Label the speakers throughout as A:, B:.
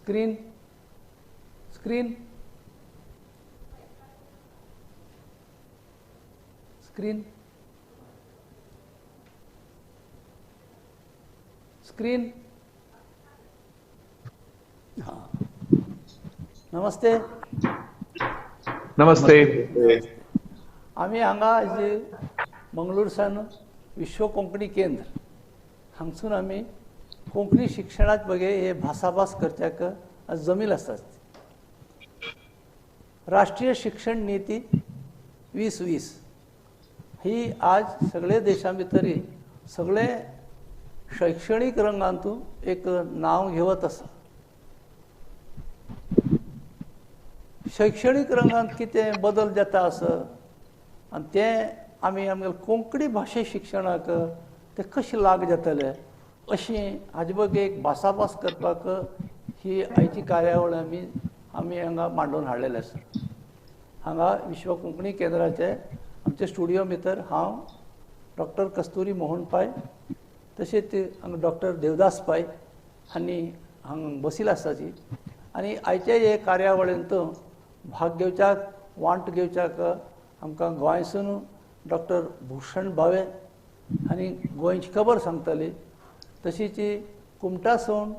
A: Screen screen screen screen. हां, नमस्ते.
B: नमस्ते.
A: आमी हांगा आयज मंगळूरसान विश्व कोंकणी केंद्र हांगसून आमी कोंकणी शिक्षणात बगे हे भासाभास करच्याक जमील आसात. राष्ट्रीय शिक्षण नीती 2020 ही आज सगळे देशां भितर सगळे शैक्षणीक रंगांतू एक नांव घेवत आसा. शैक्षणीक रंगांत कितें बदल जाता आसा आनी तें आमी आमगेले कोंकणी भाशे शिक्षणाक तें कशें लाग जातलें अशें हाजे बगे एक भासाभास करपाक ही आयची कार्यावळ आमी आमी हांगा मांडून हाडलेले आसा. हांगा विश्व कोंकणी केंद्राचे आमचे स्टुडियो भितर हांव डॉक्टर कस्तुरी मोहन पाय तशेंच हांगा डॉक्टर देवदास पाय आनी हांगा बसील आसाची आनी आयचे हे कार्यावळींत भाग घेवच्याक वांट घेवच्याक आमकां गोंयसून डॉक्टर भूषण भावे आनी गोंयची खबर सांगताली, तशीच कुमटासून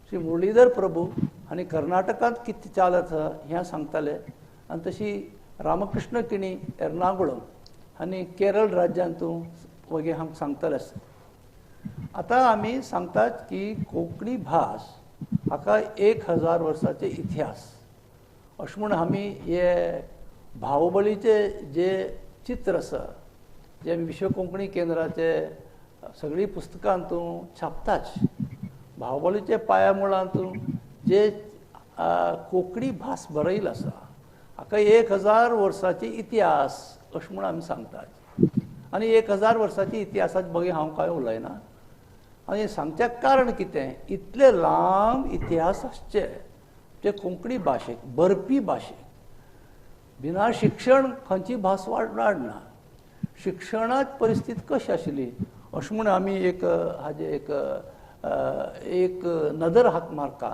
A: श्री मुरलीधर प्रभू आनी कर्नाटकांत कितें चालत आसा हें सांगताले आनी तशी रामकृष्ण किणी एर्नाकुळम आनी केरळ राज्यांतू वगैरे आमकां सांगतले आसा. आतां आमी सांगतात की कोंकणी भास हाका 1000 वर्साचे इतिहास अशें म्हूण आमी हे बाहुबलीचे जे चित्र आसा जे विश्व कोंकणी केंद्राचे सगळीं पुस्तकांतू छापताच, बाहुबलीचे पाया मुळांतू जे कोंकणी भास बरयली आसा हाका 1000 वर्साचे इतिहास अशें म्हूण आमी सांगतात. आनी 1000 वर्साचे इतिहासाच बगे हांव कांय उलयना आनी सांगच्याक कारण कितें, इतले लांब इतिहास आसचे ते कोंकणी भाशेक बरपी भाशेक बिना शिक्षण खंयची भास वाडना. शिक्षणांत परिस्थिती कशी आशिल्ली अशें म्हूण आमी एक हाजे एक एक नदर हाक मारता.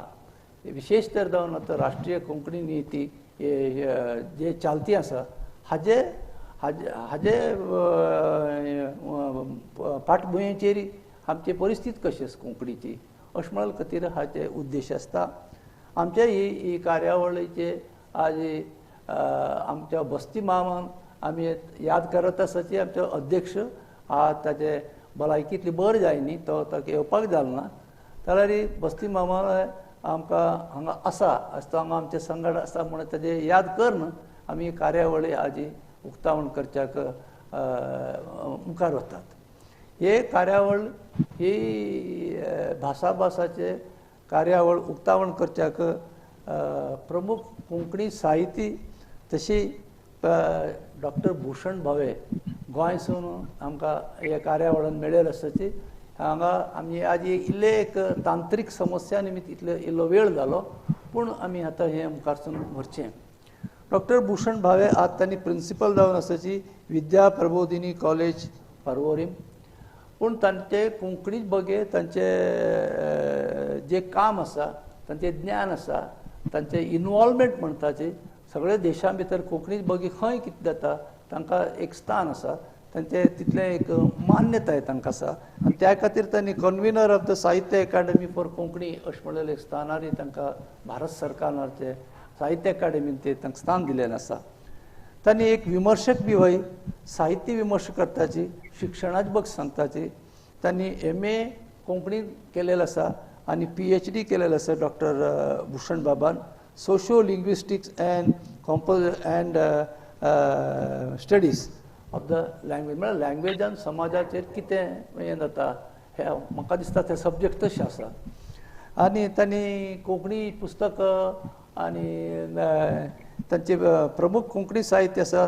A: विशेश तर जावन आतां राष्ट्रीय कोंकणी नीती जे चालती आसा हाजे हाजे हाजे फाटभुंयेचेर आमची परिस्थिती कशी आसा कोंकणीची अशें म्हणले खातीर हाचे उद्देश आसता. आमचे ही कार्यावळीचे आज आमच्या बस्ती मामान आमी याद करत आसाची. आमचो अध्यक्ष ताचे भलायकी इतली बरी जायनी तो ताका येवपाक जालो ना, जाल्यार बस्ती मामा आमकां हांगा आसा आसता हांगा आमचे संगड आसा म्हणून ताजे याद करून आमी कार्यावळी आजी उक्तावण करच्याक मुखार वतात. हे कार्यावळ ही भासाभासाचे कार्यावळ उक्तावण करच्याक प्रमुख कोंकणी साहित्य तशी डॉक्टर भूषण भावे गोंयसून आमकां हे कार्यावळान मेळ्ळें आसाची. हांगा आमी आज इल्ले एक तांत्रीक समस्या निमित्त इतलो इल्लो वेळ जालो पूण आमी आतां हें मुखारसून व्हरचें. डॉक्टर भूषण भावे आज तांणी प्रिंसिपल जावन आसाची विद्या प्रबोधिनी कॉलेज पर्वरीम, पूण तांचे कोंकणी बगे तांचे जे काम आसा तांचें ज्ञान आसा तांचें इनवॉल्वमेंट म्हणटाचे सगळे देशां भितर कोंकणी बगे खंय कितें जाता तांकां एक स्थान आसा, तांचें तितलें एक मान्यताय तांकां आसा आनी त्या खातीर तांणी convener of the Sahitya Akademi for Konkani अशें म्हणलेलें एक स्थानारय तांकां भारत सरकाराचे साहित्य अकादेमीन ते तांकां स्थान दिलेलें आसा. तांणी एक विमर्शक बी वय साहित्य विमर्श करताची शिक्षणाची बग सांगताची. तांणी MA Konkani केलेलें आसा आनी PhD केलेलें आसा डॉक्टर भूषण बाबान socio linguistics and and studies of the language म्हळ्यार लँग्वेजान समाजाचेर कितें हें जाता हें म्हाका दिसता ते सब्जेक्ट तशें आसा. आनी तांणी कोंकणी पुस्तकां आनी तांचे प्रमुख कोंकणी साहित्य आसा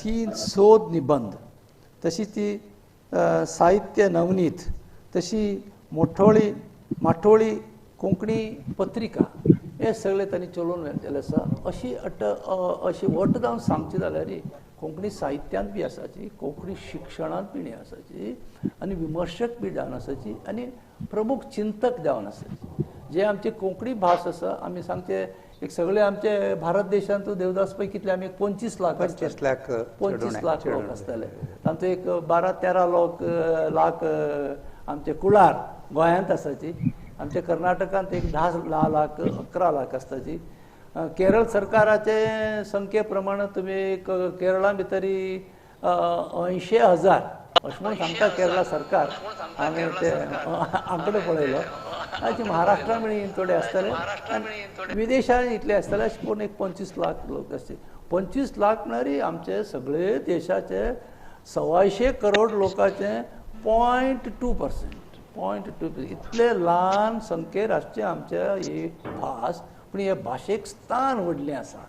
A: 3 सोद निबंद, तशी ती साहित्य नवनीत, तशी मोठोळी माठोळी कोंकणी पत्रिका हे सगळे तांणी चलोवन व्हेलेलें आसा. अशी अशी वट जावन सांगची जाल्यार कोंकणी साहित्यांत बी आसाची, कोंकणी शिक्षणांत बी आसाची आनी विमर्शक बी जावन आसाची आनी प्रमुख चिंतक जावन आसाची. जे आमची कोंकणी भास आसा आमी सांगचे एक सगळे आमचे भारत देशांत देवदास पै कितले आमी 25 लाख
B: 25 लाख
A: 25 लाख लोक आसतले, तांचो एक 12-13 लाख आमचे कुळार गोंयांत आसाची, आमच्या कर्नाटकांत एक 10 लाख 11 लाख आसताची. केरळ सरकाराचे संख्ये प्रमाणे तुमी केरळा भितरी 80,000 अशें म्हणून सांगता केरळा सरकार, हांवें ते आंकडे पळयलो. आनी महाराष्ट्रा मेळी थोडे आसतले आनी विदेशांत इतले आसतले, अशें करून एक 25 लाख लोक आसचे. 25 लाख म्हळ्यार आमचे सगळे देशाचे 125 करोड लोकांचे 0.2%, 0.2 इतले ल्हान संख्येर आसचे आमच्या ही भास, पूण हे भाशेक स्थान व्हडलें आसा.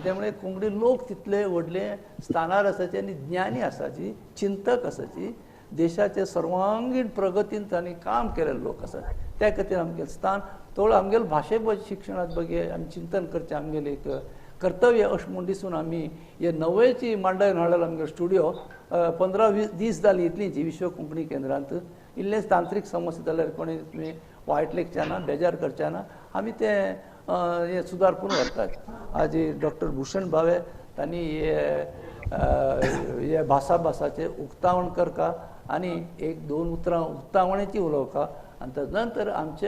A: त्यामुळे कोंकणी लोक तितले व्हडले स्थानार आसाचे आनी ज्ञानी आसाची, चिंतक आसाची, देशाचे सर्वांगीण प्रगतीन तांणी काम केलेले लोक आसात. त्या खातीर आमगेलें स्थान थोडो आमगेले भाशे शिक्षणांत बगे आमी चिंतन करचें आमगेलें एक कर्तव्य अशें म्हूण दिसून आमी हे नवेची मांडायन हाडलेलो आमगेलो स्टुडियो. 15-20 दीस जाली इतलींच विश्व कोंकणी केंद्रांत. इल्लेंच तांत्रीक समस्या जाल्यार कोणी तुमी वायट लेखचे ना, बेजार करचे ना, आमी तें हे सुदारपून व्हरतात. आज डॉक्टर भूषण भावे तांणी हे भासाभासाचें उक्तावण करका आनी 1-2 उतरां उक्तावणेची उलोवका आनी तद नंतर आमचे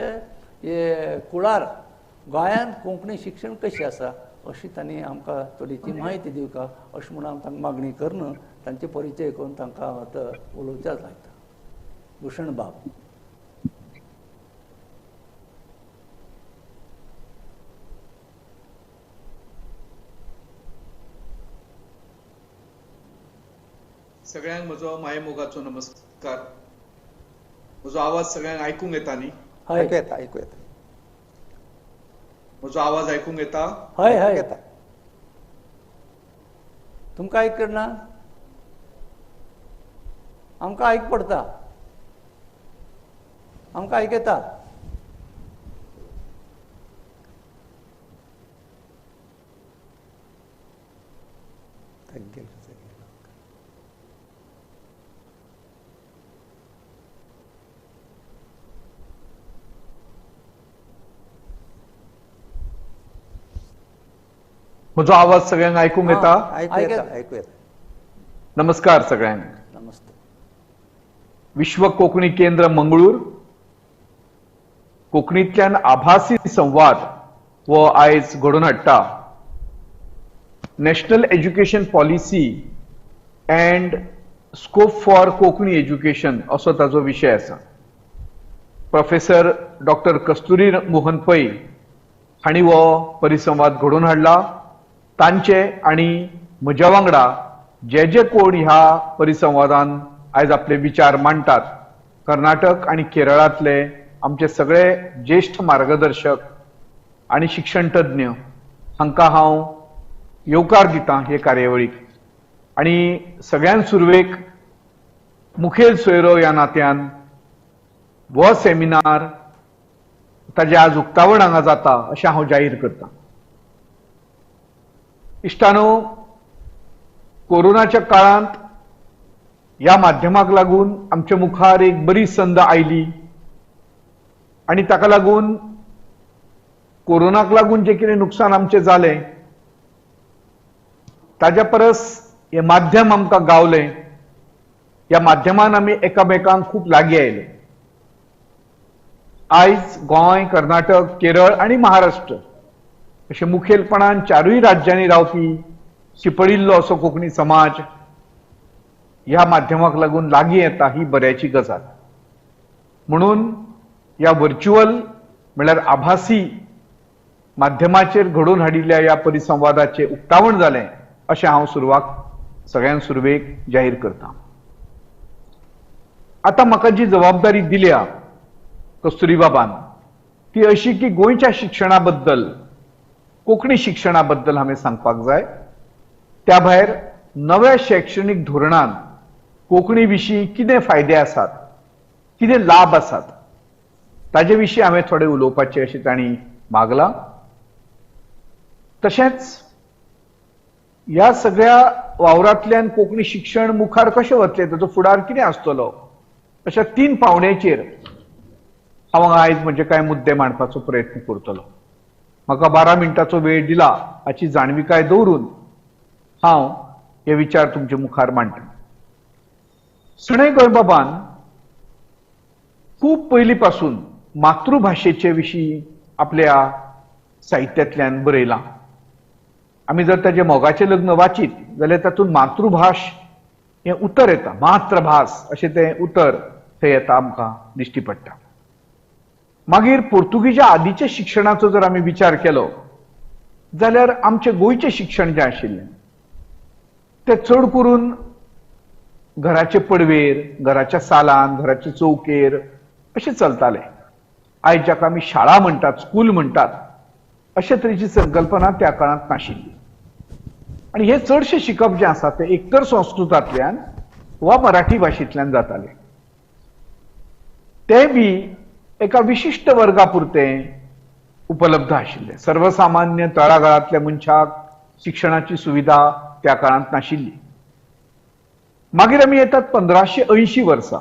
A: हे कुळार गोंयांत कोंकणी शिक्षण कशें आसा अशी तांणी आमकां थोडीची म्हायती दिवका अशें म्हूण हांव तांकां मागणी करून तांचे परिचय करून तांकां आतां उलोवच्याच लायता. भूषण बाब.
C: सगळ्यांक म्हजो मायेमोगाचो नमस्कार. म्हजो आवाज सगळ्यांक आयकूंक येता न्ही?
B: आयकूं येता, आयकूं येता.
C: म्हजो आवाज आयकूंक येता?
A: हय हय येता. तुमकां आयकना? आमकां आयक पडटा, आमकां आयकता.
C: म्हजो आवाज सगळ्यांक आयकूंक येता?
B: आयकू येता.
C: नमस्कार सगळ्यांक.
A: नमस्ते.
C: विश्व कोंकणी केंद्र मंगळूर कोंकणींतल्यान आभासी संवाद हो आयज घडोवन हाडटा. National education policy and scope for Konkani education असो ताजो विशय आसा. प्रोफेसर डॉक्टर कस्तुरी मोहन पै हांणी हो परिसंवाद घडोवन हाडला. तांचे आनी म्हज्या वांगडा जे जे कोण ह्या परिसंवादान आयज आपले विचार मांडटात, कर्नाटक आनी केरळांतले आमचे सगळे ज्येश्ठ मार्गदर्शक आनी शिक्षण तज्ञ हांकां हांव येवकार दितां हे कार्यावळीक. आनी सगळ्यान सुरवेक मुखेल सोयरो ह्या नात्यान हो सेमिनार ताजें आज उक्तावण हांगा जाता अशें हांव जाहीर करतां. इश्टानो, कोरोनाच्या काळांत ह्या माध्यमाक लागून आमच्या मुखार एक बरी संद आयली आनी ताका लागून कोरोनाक लागून जें कितें नुकसान आमचें जालें ताज्या परस हें माध्यम आमकां गावलें. ह्या माध्यमान आमी एकामेकांक खूब लागीं आयले. आयज गोंय, कर्नाटक, केरळ आनी महाराष्ट्र अशें मुखेलपणान चारूय राज्यांनी रावपी शिंपडिल्लो असो कोंकणी समाज ह्या माध्यमाक लागून लागीं येता ही बऱ्याची गजाल. म्हणून ह्या व्हर्च्युअल म्हणल्यार आभासी माध्यमाचेर घडोवन हाडिल्ल्या ह्या परिसंवादाचें उक्तावण जालें अशें हांव सुरवात सगळ्यां सुरवेक जाहीर करतां. आतां म्हाका जी जबाबदारी दिल्या कस्तुरी बाबान ती अशी की गोंयच्या शिक्षणा बद्दल, कोंकणी शिक्षणा बद्दल हांवें सांगपाक जाय. त्या भायर नव्या शैक्षणीक धोरणान कोंकणी विशीं कितें फायदे आसात, कितें लाभ आसात ताजे विशीं हांवें थोडें उलोवपाचें अशें तांणी मागलां. तशेंच ह्या सगळ्या वावरांतल्यान कोंकणी शिक्षण मुखार कशें वतलें, ताचो फुडार कितें आसतलो, अशा 3 पावंड्याचेर हांव आयज म्हजे कांय मुद्दे मांडपाचो प्रयत्न करतलो. म्हाका 12 मिनटांचो वेळ दिला हाची जाणविकाय दवरून हांव हे विचार तुमचे मुखार मांडटा. शणै गोंयबाबान खूब पयलीं पासून मातृभाशेचे विशीं आपल्या साहित्यांतल्यान बरयलां. आमी जर ताजें मोगाचें लग्न वाचीत जाल्यार तातूंत मातृभाश हें उतर येता, मातृभास अशें तें उतर थंय येता, आमकां दिश्टी पडटा. मागीर पुर्तुगीजा आदीच्या शिक्षणाचो जर आमी विचार केलो जाल्यार आमचें गोंयचें शिक्षण जें आशिल्लें तें चड करून घराचे पडवेर, घराच्या सालान, घराचे चौकेर अशें चलतालें. आयज जाका आमी शाळा म्हणटात, स्कूल म्हणटात, अशे तरेची संकल्पना त्या काळांत नाशिल्ली. आनी हें चडशें शिकप जें आसा तें एकतर संस्कृतांतल्यान वा मराठी भाशेंतल्यान जातालें. तें बी एका विशिश्ट वर्गा पुरतें उपलब्ध आशिल्लें. सर्वसामान्य तळागाळांतल्या मनशाक शिक्षणाची सुविधा त्या काळांत नाशिल्ली. मागीर आमी येतात 1580 वर्सा,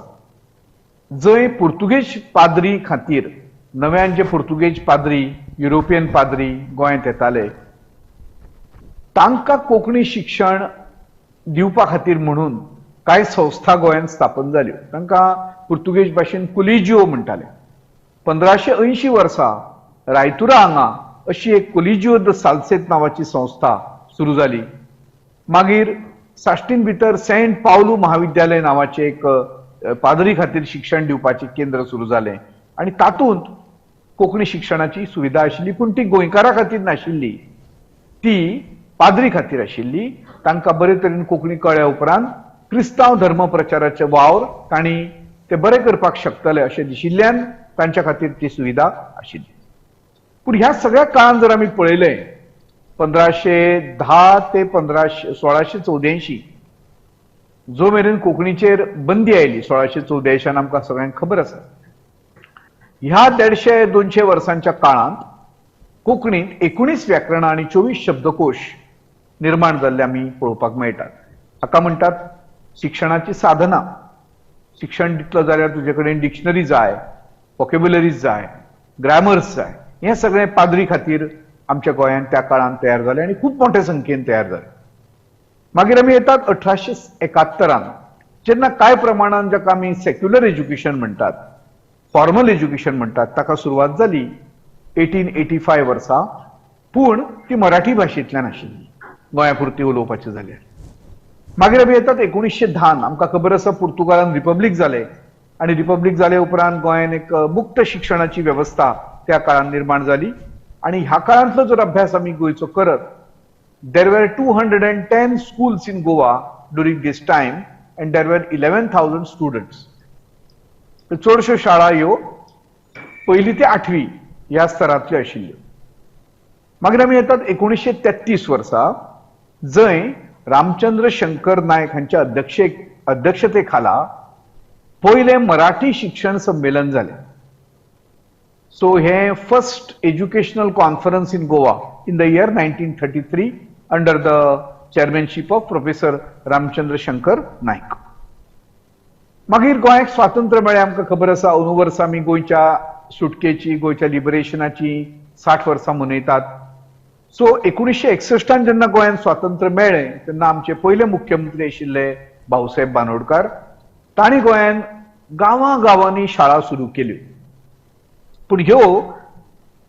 C: जंय पुर्तुगेज पाद्री खातीर नव्यान जे पुर्तुगेज पाद्री, युरोपियन पाद्री गोंयांत येताले तांकां कोंकणी शिक्षण दिवपा खातीर म्हणून कांय संस्था गोंयांत स्थापन जाल्यो. तांकां पुर्तुगेज भाशेन कोलिजियो म्हणटाले. 1580 वर्सा रायतुरा हांगा अशी एक कोलिजियो the Salcete नांवाची संस्था सुरू जाली. मागीर साश्टीन भितर सेंट पावलू महाविद्यालय नांवाचें एक पाद्री खातीर शिक्षण दिवपाचें केंद्र सुरू जालें आनी तातूंत कोंकणी शिक्षणाची सुविधा आशिल्ली, पूण ती गोंयकारा खातीर नाशिल्ली, ती पाद्री खातीर आशिल्ली. तांकां बरे तरेन कोंकणी कळ्ळ्या उपरांत क्रिस्तांव धर्म प्रचाराचे वावर तांणी ते बरे करपाक शकतले अशें दिशिल्ल्यान तांच्या खातीर ती सुविधा आशिल्ली. पूण ह्या सगळ्या काळान जर आमी पळयलें 1510 ते 1684 जो मेरेन कोंकणीचेर बंदी आयली, 1684 आमकां सगळ्यांक खबर आसा. ह्या 150-200 वर्सांच्या काळांत कोंकणींत 19 व्याकरणां आनी 24 शब्दकोश निर्माण जाल्ले आमी पळोवपाक मेळटात. हाका म्हणटात शिक्षणाची साधना. शिक्षण दितलो जाल्यार तुजे कडेन डिक्शनरी जाय, वोकेबुलरीज जाय, ग्रॅमर्स जाय. हें सगळें पाद्री खातीर आमच्या गोंयांत त्या काळांत तयार जालें आनी खूब मोठे संख्येन तयार जालें. मागीर आमी येतात 1871, जेन्ना कांय प्रमाणान जाका आमी सेक्युलर एज्युकेशन म्हणटात, फॉर्मल एज्युकेशन म्हणटात, ताका सुरवात जाली 1885 वर्सा, पूण ती मराठी भाशेंतल्यान आशिल्ली, गोंया पुरती उलोवपाचें जाल्यार. मागीर आमी येतात 1910. आमकां खबर आसा पुर्तुगालान रिपब्लीक जालें आनी रिपब्लीक जाले उपरांत गोंयान एक मुक्त शिक्षणाची वेवस्था त्या काळान निर्माण जाली. आनी ह्या काळांतलो जर अभ्यास आमी गोंयचो करत, there were 210 schools in Goa during this time and there were 11,000 students. चडश्यो शाळा ह्यो पयली ते आठवी ह्या स्तरांतल्यो आशिल्ल्यो. मागीर आमी येतात 1933 वर्सा, जंय रामचंद्र शंकर नायक हांच्या अध्यक्षते खाला पयलें मराठी शिक्षण संमेलन जालें. सो हें first educational conference in Goa in the year 1933 under the chairmanship of professor Ramchandra Shankar Naik. मागीर गोंयाक स्वातंत्र्य मेळ्ळें, आमकां खबर आसा. अंदू वर्सा आमी गोंयच्या सुटकेची, गोंयच्या लिबरेशनाची 60 वर्सां मनयतात. सो 1961 जेन्ना गोंयांत स्वातंत्र्य मेळ्ळें तेन्ना आमचे पयले मुख्यमंत्री आशिल्ले भाऊसाहेब बानोडकार, तांणी गोंयांत गांवां गांवांनी शाळा सुरू केल्यो. पूण ह्यो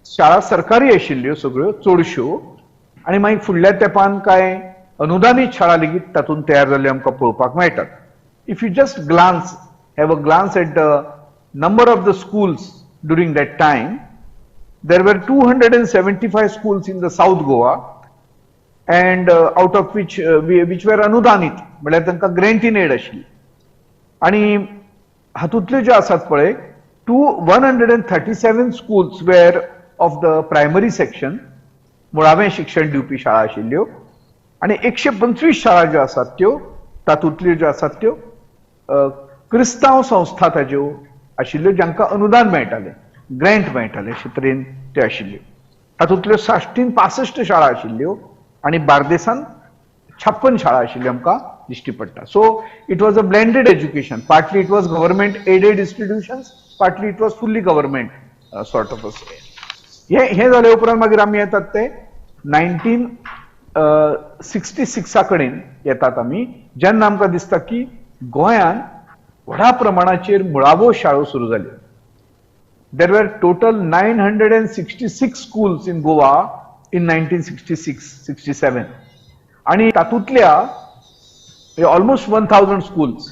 C: शाळा सरकारी आशिल्ल्यो सगळ्यो चडश्यो, आनी मागीर फुडल्या तेंपान कांय अनुदानीत शाळा लेगीत तातूंत तयार जाल्ल्यो आमकां पळोवपाक मेळटात. If you just glance, have a glance at the number of the schools during that time, there were 275 schools in the South Goa, and out of which which were अनुदानीत, म्हळ्यार तांकां ग्रँट इन एड आशिल्ली. आनी हातूंतल्यो ज्यो आसात पळय, 137 schools were of the primary section, मुळावें शिक्षण दिवपी शाळा आशिल्ल्यो, आनी 125 शाळा ज्यो आसात त्यो तातूंतल्यो ज्यो आसात त्यो क्रिस्तांव संस्था ताज्यो आशिल्ल्यो, जांकां अनुदान मेळटालें, ग्रँट मेळटालें, अशे तरेन त्यो आशिल्ल्यो. तातूंतल्यो साश्टीन 65 शाळा आशिल्ल्यो आनी बार्देसान 56 शाळा आशिल्ल्यो आमकां दिश्टी पडटा. So it was a blended education. Partly it was government aided institutions Partly it was fully government sort of. हे जाले उपरांत मागीर आमी येतात ते 1966 कडेन येतात आमी, जेन्ना आमकां दिसता की गोंयांत व्हडा प्रमाणाचेर मुळाव्यो शाळो सुरू जाल्यो. There were total 966 schools in Goa in 1966-67 आनी तातूंतल्या ऑलमोस्ट 1000 स्कूल्स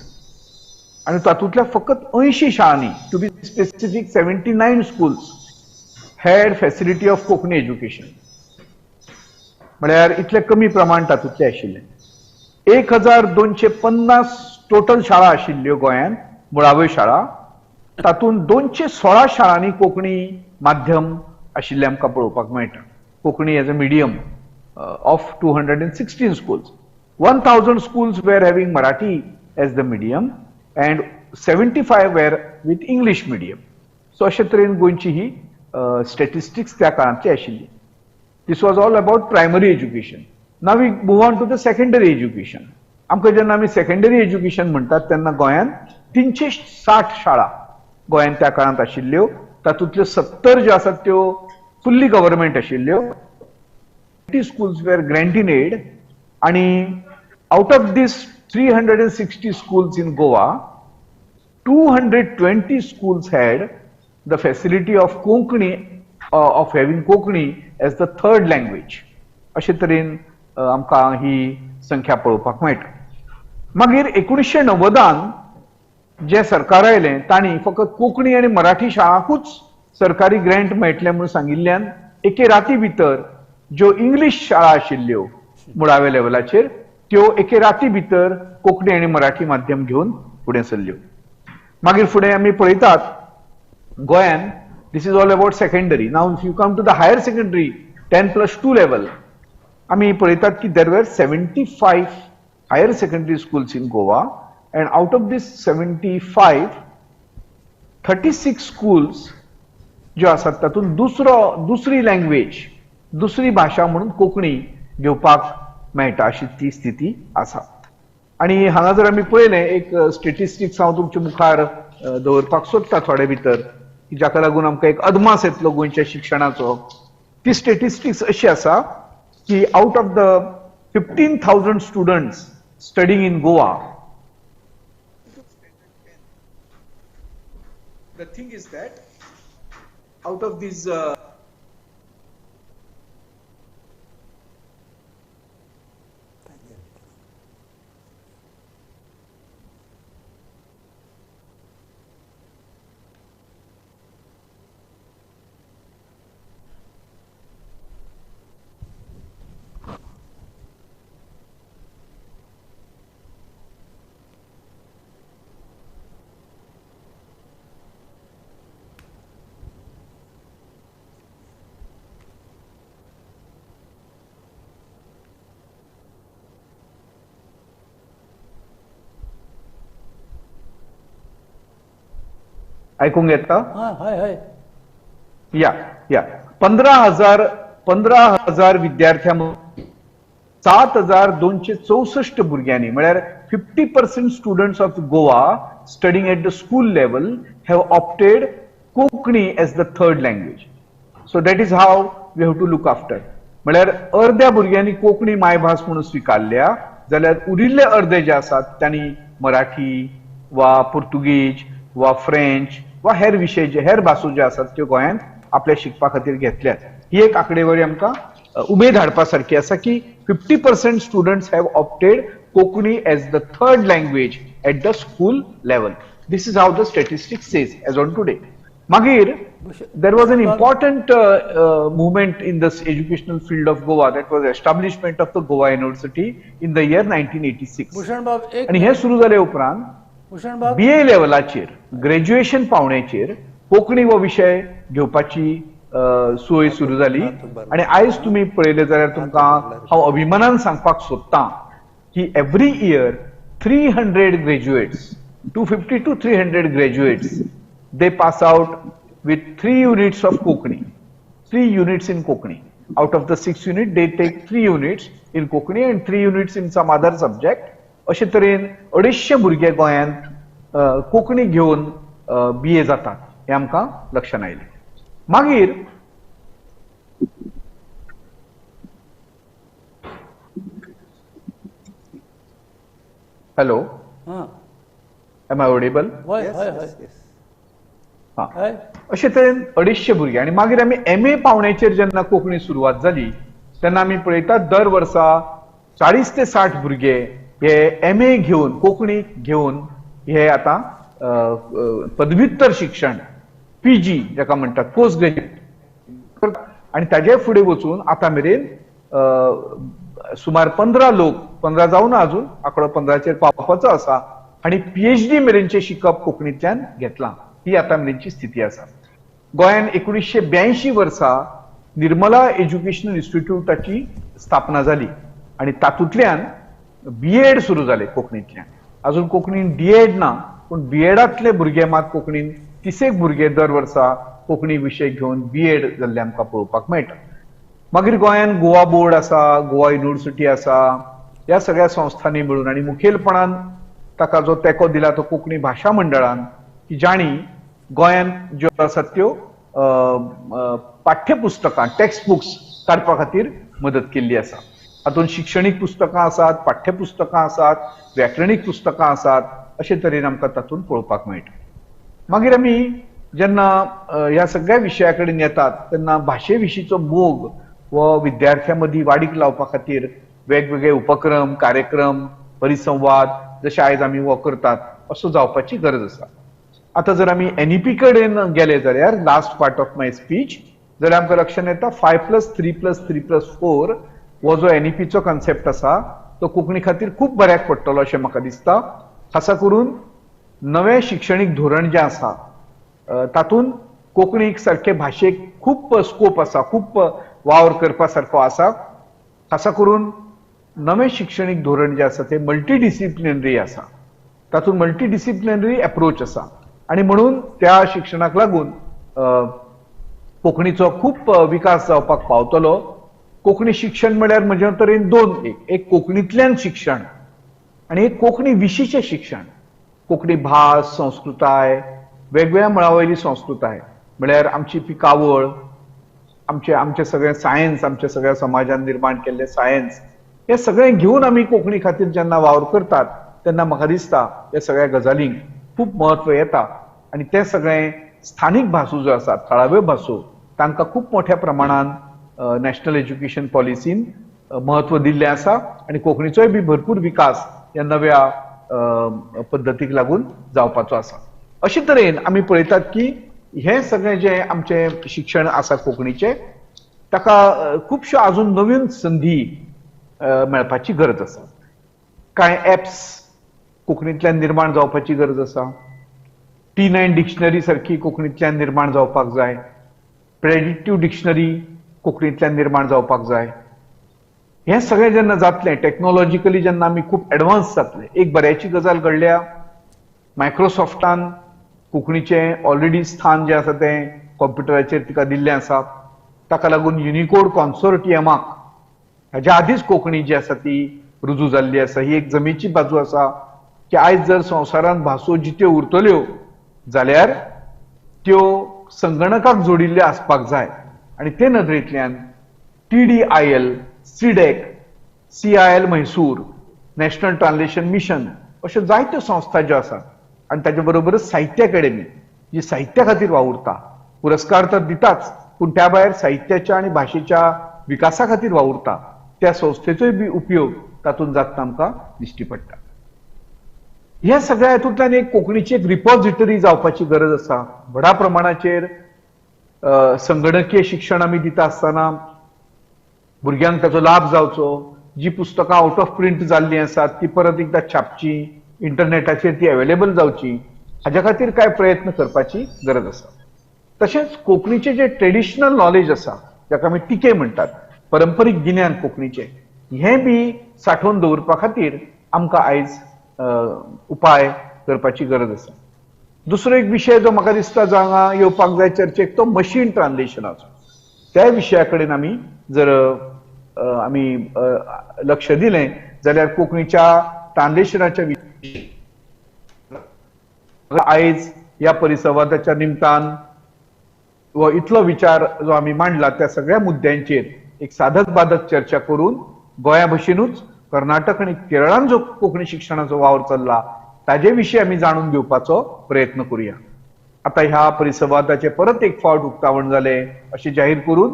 C: आनी तातूंतल्या फकत 80 शाळांनी, to be specific 79 schools had facility of Konkani education. म्हळ्यार इतलें कमी प्रमाण तातूंतलें आशिल्लें. 1250 टोटल शाळा आशिल्ल्यो गोंयांत मुळाव्यो शाळा, तातूंत 216 शाळांनी कोंकणी माध्यम आशिल्लें आमकां पळोवपाक मेळटा. Konkani as a medium of 216 schools. 1000 schools were having Marathi as the medium and 75 were with English medium. So अशे तरेन गोंयची ही स्टॅटिस्टिक्स त्या काळांतली आशिल्ली. This was all about primary education. Now we move on to the secondary education. आमकां जेन्ना आमी secondary education म्हणटात तेन्ना गोंयांत 360 शाळा गोंयांत त्या काळांत आशिल्ल्यो. तातूंतल्यो 70 ज्यो आसात त्यो फुल्ली गव्हर्मेंट आशिल्ल्यो. 20 schools were grant in aid आनी out of this 360 schools in Goa, 220 schools had the facility of Konkani, of having Konkani as the third language. अशे तरेन आमकां ही संख्या पळोवपाक मेळटा. मागीर 1990 जें सरकार आयलें तांणी फकत कोंकणी आनी मराठी शाळांकूच सरकारी ग्रँट मेळटलें म्हणून सांगिल्ल्यान एके राती भितर ज्यो इंग्लीश शाळा आशिल्ल्यो मुळाव्या लेवलाचेर त्यो एके राती भितर कोंकणी आनी मराठी माध्यम घेवन फुडें सरल्यो. मागीर फुडें आमी पळयतात गोंयान, this is all about secondary. Now if you come to the higher secondary 10+2 level, आमी पळयतात की there were 75 higher secondary schools in Goa and out of this 75 36 schools ज्यो आसात तातूंत दुसरी लँग्वेज, दुसरी भाशा म्हणून कोंकणी घेवपाक मेळटा अशी ती स्थिती आसा. आनी हांगा जर आमी पळयलें एक स्टेटिस्टिक्स हांव तुमच्या मुखार दवरपाक सोदता थोडे भितर, की जाका लागून आमकां एक अदमास येतलो गोंयच्या शिक्षणाचो. ती स्टेटिस्टिक्स अशी आसा की out of the 15,000 students studying in Goa, the thing is that out of these आयकूंक येता?
A: हय हय.
C: या या 15,000 विद्यार्थ्यां 7,264 भुरग्यांनी, म्हळ्यार 50% students of Goa studying at the school level have opted Konkani as the third language. So that is how we have to look after. म्हळ्यार अर्द्या भुरग्यांनी कोंकणी मायभास म्हणून स्विकारल्या जाल्यार उरिल्ले अर्दे जे आसात तांणी मराठी वा पुर्तुगीज वा फ्रेंच वा हेर विशय जे हेर भासो ज्यो आसात त्यो गोंयांत आपल्या शिकपा खातीर घेतल्यात. ही एक आंकडेवारी आमकां उमेद हाडपा सारकी आसा की 50% students have opted Konkani as the third language at the school level. This is how the statistics says as on today. मागीर there was an important movement in this educational field of Goa, that was establishment of the Goa University in the year 1986. आनी हें सुरू जाले उपरांत BA लेवलाचेर graduation पावण्याचेर Konkani हो विशय घेवपाची सोय सुरू जाली. आनी आयज तुमी पळयलें जाल्यार तुमकां हांव अभिमानान सांगपाक सोदतां की every year 300 graduates, 250 to 300 graduates, they pass out with 3 units of Konkani, 3 units in Konkani. Out of the 6 unit they take 3 units in Konkani and 3 units in some other subject. अशे तरेन 250 भुरगे गोंयांत कोंकणी घेवन BA जातात. हें आमकां लक्षांत आयलें. मागीर हॅलो, एम I Audible? हां, अशे तरेन 250 भुरगे. आनी मागीर आमी एम ए पावण्याचेर जेन्ना कोंकणी सुरवात जाली तेन्ना आमी पळयतात दर वर्सा 40 ते 60 भुरगे हे एम ए घेवन कोंकणी घेवन हे आतां पदव्युत्तर शिक्षण पीजी जाका म्हणटात पोस्ट ग्रॅज्युएट, आनी ताजे फुडें वचून आतां मेरेन सुमार 15 लोक, 15 जावना अजून, आंकडो 15चेर पावपाचो आसा, आनी पीएचडी मेरेनचें शिकप कोंकणींतल्यान घेतलां. ही आतां मेरेनची स्थिती आसा. गोंयान 1982 वर्सा निर्मला एज्युकेशनल इन्स्टिट्यूटाची स्थापना जाली आनी तातूंतल्यान बीएड सुरू जालें कोंकणींतल्यान. अजून कोंकणीन डीएड ना, पूण बीएडांतले भुरगे मात कोंकणीन 30 भुरगे दर वर्सा कोंकणी विशय घेवन बीएड जाल्ले आमकां पळोवपाक मेळटा. मागीर गोंयान गोवा बोर्ड आसा, गोवा युनिवर्सिटी आसा, ह्या सगळ्या संस्थांनी मेळून आनी मुखेलपणान ताका जो तेंको दिला तो कोंकणी भाशा मंडळान, की जांणी गोंयान ज्यो आसात त्यो पाठ्यपुस्तकां टेक्स्ट बुक्स काडपा खातीर मदत केल्ली आसा. हातूंत शिक्षणीक पुस्तकां आसात, पाठ्यपुस्तकां आसात, व्याकरणीक पुस्तकां आसात, अशे तरेन आमकां तातूंत पळोवपाक मेळटा. मागीर आमी जेन्ना ह्या सगळ्या विशया कडेन येतात तेन्ना भाशे विशींचो मोग हो विद्यार्थ्यां मदीं वाडीक लावपा खातीर वेगवेगळे उपक्रम, कार्यक्रम, परिसंवाद जशे आयज आमी हो करतात असो जावपाची गरज आसा. आतां जर आमी एनईपी कडेन गेले जाल्यार last part of my speech जाल्यार आमकां लक्षांत येता 5+3+3+4 हो जो एनईपीचो कॉन्सेप्ट आसा तो कोंकणी खातीर खूब बऱ्याक पडटलो अशें म्हाका दिसता. खासा करून नवें शिक्षणीक धोरण जें आसा तातूंत कोंकणीक सारके भाशेक खूब स्कोप आसा, खूब वावर करपा सारको आसा. खासा करून नवें शिक्षणीक धोरण जें आसा तें मल्टीडिसिप्लिनरी आसा, तातूंत मल्टीडिसिप्लिनरी एप्रोच आसा आनी म्हणून त्या शिक्षणाक लागून कोंकणीचो खूब विकास जावपाक पावतलो. कोंकणी शिक्षण म्हळ्यार म्हज्या तरेन दोन, एक कोंकणींतल्यान शिक्षण आनी एक कोंकणी विशींचें शिक्षण. कोंकणी भास, संस्कृताय, वेगवेगळ्या मळा वयली संस्कृताय म्हळ्यार आमची पिकावळ, आमचे आमचे सगळें सायन्स, आमच्या सगळ्या समाजान निर्माण केल्लें सायन्स, हें सगळें घेवन आमी कोंकणी खातीर जेन्ना वावर करतात तेन्ना म्हाका दिसता ह्या सगळ्या गजालींक खूब म्हत्व येता आनी तें सगळें स्थानीक भासो ज्यो आसात, थळाव्यो भासो, तांकां खूब मोठ्या प्रमाणान नॅशनल एज्युकेशन पॉलिसीन म्हत्व दिल्लें आसा आनी कोंकणीचोय बी भरपूर विकास ह्या नव्या पद्दतीक लागून जावपाचो आसा. अशे तरेन आमी पळयतात की हें सगळें जें आमचें शिक्षण आसा कोंकणीचें ताका खुबश्यो अजून नवीन संदी मेळपाची गरज आसा. कांय एप्स कोंकणींतल्यान निर्माण जावपाची गरज आसा. T9 dictionary सारकी कोंकणींतल्यान निर्माण जावपाक जाय, प्रेडिक्टीव डिक्शनरी कोंकणींतल्यान निर्माण जावपाक जाय. हें सगळें जेन्ना जातलें, टॅक्नोलॉजिकली जेन्ना आमी खूब एडवान्स जातले. एक बऱ्याची गजाल घडल्या, मायक्रोसॉफ्टान कोंकणीचें ऑलरेडी स्थान जें आसा तें कॉम्प्युटराचेर तिका दिल्लें आसा. ताका लागून युनिकोड कॉन्सोर्टियमाक हाज्या आदींच कोंकणी जी आसा ती रुजू जाल्ली आसा. ही एक जमेची बाजू आसा की आयज जर संवसारांत भासो जित्यो उरतल्यो जाल्यार त्यो संगणकाक जोडिल्ल्यो आसपाक जाय आनी ते नदरेंतल्यान TDIL, CDAC, CIL Mysore, national translation mission अश्यो जायत्यो संस्था ज्यो आसात आनी ताचे बरोबरच साहित्य अकादेमी जी साहित्या खातीर वावुरता, पुरस्कार तर दिताच पूण त्या भायर साहित्याच्या आनी भाशेच्या विकासा खातीर वावुरता, त्या संस्थेचोय बी उपयोग तातूंत जातना आमकां दिश्टी पडटा. ह्या सगळ्या हातूंतल्यान एक कोंकणीची एक रिपॉझिटरी जावपाची गरज आसा. व्हडा प्रमाणाचेर संगणकीय शिक्षण आमी दिता आसतना भुरग्यांक ताचो लाभ जावचो, जी पुस्तकां आवट ऑफ प्रिंट जाल्लीं आसात ती परत एकदां छापची, इंटरनेटाचेर ती अवेलेबल जावची, हाज्या खातीर कांय प्रयत्न करपाची गरज आसा. तशेंच कोंकणीचें जें ट्रेडिशनल नॉलेज आसा जाका आमी टिके म्हणटात, परंपरीक गिन्यान कोंकणीचें, हें बी सांठोवन दवरपा खातीर आमकां आयज उपाय करपाची गरज आसा. दुसरो एक विशय जो म्हाका दिसता जो हांगा येवपाक जाय चर्चेक तो मशीन ट्रान्सलेशनाचो. त्या विशया कडेन आमी जर आमी लक्ष दिलें जाल्यार कोंकणीच्या ट्रान्सलेशनाच्या आयज ह्या परिसंवादाच्या निमतान हो इतलो विचार जो आमी मांडला त्या सगळ्या मुद्द्यांचेर एक साधक बाधक चर्चा करून गोंया भशेनूच कर्नाटक आनी केरळान जो कोंकणी शिक्षणाचो वावर चल्ला ताजे विशीं आमी जाणून घेवपाचो प्रयत्न करूया. आतां ह्या परिसंवादाचें परत एक फावट उक्तावण जालें अशें जाहीर करून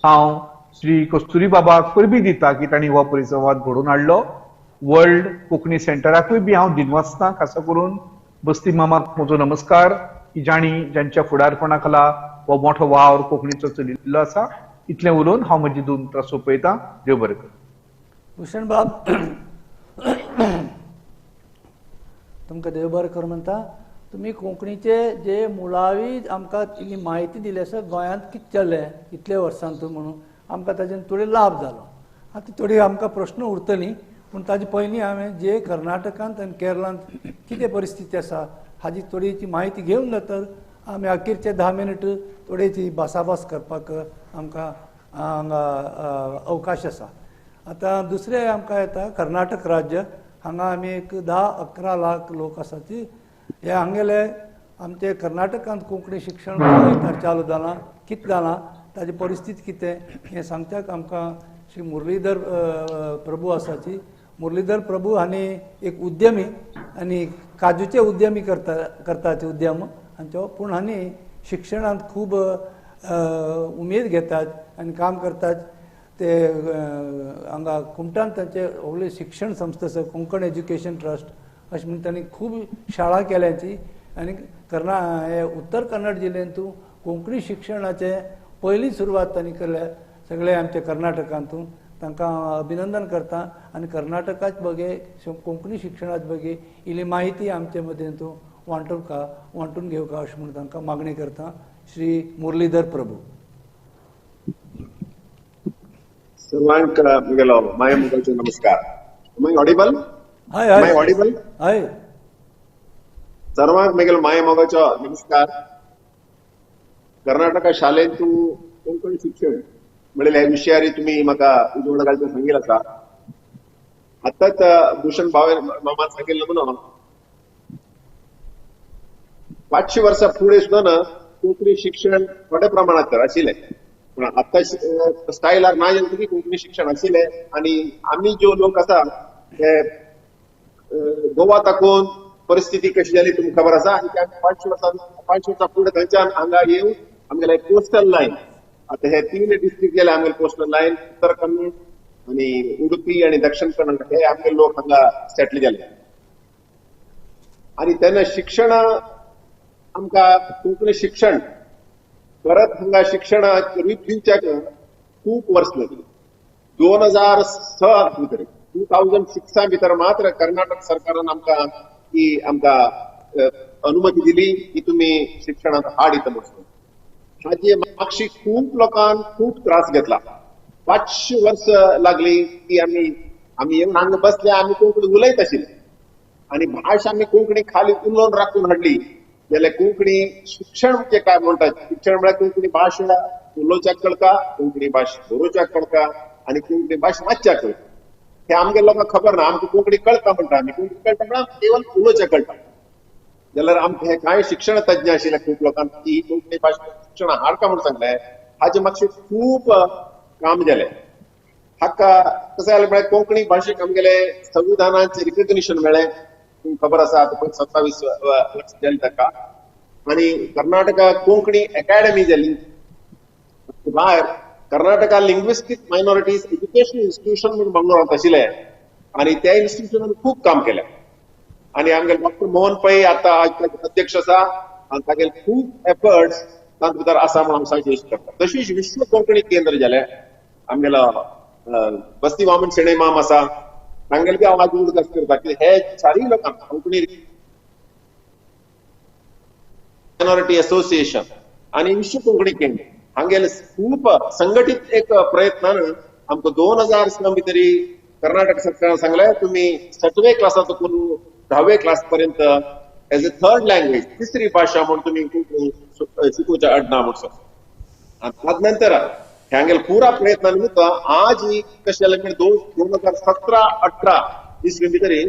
C: हांव श्री कस्तुरी बाबाक परबी दिता की तांणी हो परिसंवाद घडोवन हाडलो. वर्ल्ड कोंकणी सेंटराकूय बी हांव दिनवासता, खासा करून बस्ती मामाक म्हजो नमस्कार की जांणी जांच्या फुडारपणा खाला हो मोठो वावर कोंकणीचो चलिल्लो आसा. इतलें उलोवन हांव म्हजी दोन उतरां सोंपयतां. देव बरें करूं.
A: भूषण बाब तुमकां देव बरें करूं म्हणटा. तुमी कोंकणीचे जे मुळावी आमकां इल्ली म्हायती दिली आसा गोंयांत कितें चल्लें इतले वर्सांतू म्हणून आमकां ताजेन थोडे लाभ जालो. आतां थोडी आमकां प्रश्न उरतली पूण ताजे पयलीं हांवें जे कर्नाटकांत आनी केरळांत कितें परिस्थिती आसा हाजी थोडीशी म्हायती घेवन नंतर आमी अखेरचे 10 मिनट थोडीशी भासाभास करपाक आमकां हांगा अवकाश आसा. आतां दुसरें आमकां येता कर्नाटक राज्य. हांगा आमी एक 10-11 लाख लोक आसा ती हे हांगेले आमचे कर्नाटकांत कोंकणी शिक्षण चालू जालां कितें जालां ताजी परिस्थिती कितें हें सांगच्याक आमकां श्री मुरलीधर प्रभू आसाची. मुरलीधर प्रभू हांणी एक उद्यमी आनी काजूचे उद्यमी करताचे उद्यम हांचो, पूण हांणी शिक्षणांत खूब उमेद घेतात आनी काम करतात. ते हांगा कुमटान तांचे व्हडले शिक्षण संस्था आसा कोंकण एज्युकेशन ट्रस्ट अशें म्हणून तांणी खूब शाळा केल्याची आनी हे उत्तर कन्नड जिल्ल्यांतू कोंकणी शिक्षणाचे पयली सुरवात तांणी केल्या सगळे आमच्या कर्नाटकांतून. तांकां अभिनंदन करता आनी कर्नाटकाच बगे कोंकणी शिक्षणाच बगे इल्ली म्हायती आमचे मदें तूं वांटून घेवका अशें म्हणून तांकां मागणी करता. श्री मुरलीधर प्रभू.
D: सर्वांक म्हगेलो माया मोगाचो नमस्कार. Am I audible?
A: हय हय.
D: Am I audible?
A: हय.
D: सर्वांक म्हगेलो माया मोगाचो नमस्कार. कर्नाटका शाळेंत तूं कोंकणी शिक्षण म्हणलें ह्या विशयारी तुमी म्हाका उजवाड घालचें सांगील आसा. आतांच भूषण भावे मामान सांगिल्लें म्हणून 500 वर्सां फुडें सुद्दां ना कोंकणी शिक्षण थोड्या प्रमाणांत तर आशिल्लें, पूण आतां स्टायलार ना जालें तरी कोंकणी शिक्षण आशिल्लें. आनी आमी ज्यो लोक आसा ते गोवा ताकून परिस्थिती कशी जाली तुमकां खबर आसा. आनी त्या 500 वर्सां फुडें थंयच्यान हांगा येवन आमगेले कोस्टल लायन, आतां हे 3 डिस्ट्रिक्ट गेले आमगेले कोस्टल लायन, उत्तर कन्नड आनी उडुपी आनी दक्षिण कन्नड हे आमगेले लोक हांगा सेटल जाले. आनी तेन्ना शिक्षण आमकां कोंकणी शिक्षण परत हांगा शिक्षणाक रूप दिवच्याक खूब वर्स लागली. 2006 भितर 2006 भितर मात्र कर्नाटक सरकारान आमकां की आमकां अनुमती दिली की तुमी शिक्षणांत हाड दिता म्हणून. हाजे मागशी खूब लोकांक खूब त्रास घेतला. 500 वर्स लागली की आमी आमी येवन हांगा बसले, आमी कोंकणी उलयत आशिल्ले आनी भाश आमी कोंकणी खाली उलोवन राखून हाडली जाल्यार कोंकणी शिक्षण म्हणजे काय म्हणटात, शिक्षण म्हळ्यार कोंकणी भाश उलोवच्याक कळटा, कोंकणी भाश बरोवच्याक कळटा आनी कोंकणी भाश वाचच्याक कळटा. हे आमगे लोकांक खबर ना. आमकां कोंकणी कळटा म्हणटा, आमी कोंकणी कळटा म्हळ्यार केवल उलोवच्याक कळटा. जाल्यार आमकां हे कांय शिक्षण तज्ञ आशिल्ले खूब लोकांक की कोंकणी भाश शिक्षण हाडका म्हूण सांगलें. हाजे मातशें खूब काम जालें. हाका कशें जालें म्हळ्यार कोंकणी भाशेक आमगेले संविधानाचें रिकग्निशन मेळ्ळें, तुमकां खबर आसा. आतां 27 वर्स जाली ताका. आनी कर्नाटका कोंकणी एकाडमी जाली, भायर Karnataka linguistic minorities education institution म्हणून मंगळूरांत आशिल्लें आनी त्या इन्स्टिट्यूशनान खूब काम केलें. आनी आमगेले डॉक्टर मोहन पै आतां अध्यक्ष आसा आनी तागेले खूब एफर्ट्स तांचे भितर आसा म्हणून हांव सजेस्ट करता. तशीच विश्व कोंकणी केंद्र जालें, आमगेलो बस्ती वामन शेणै माम आसा, तांगेले बी हांव आज उडगास करता की हे चारूय लोकांक कोंकणी मायनॉरिटी एसोसिएशन आनी विश्व कोंकणी केंद्र हांगेले खूब संघटीत एक प्रयत्नान आमकां 2000 भितरी कर्नाटक सरकारान सांगलें तुमी 7वे क्लासांतून 10वे क्लास पर्यंत एज अ थर्ड लँग्वेज तिसरी भाशा म्हणून तुमी कोंकणी शिकोवच्या अडना म्हणून. आनी ताजे नंतर हांगेले पुरा प्रयत्ना निमित्त आज कशें जालें म्हणजे 2017-18 इसवी भितरी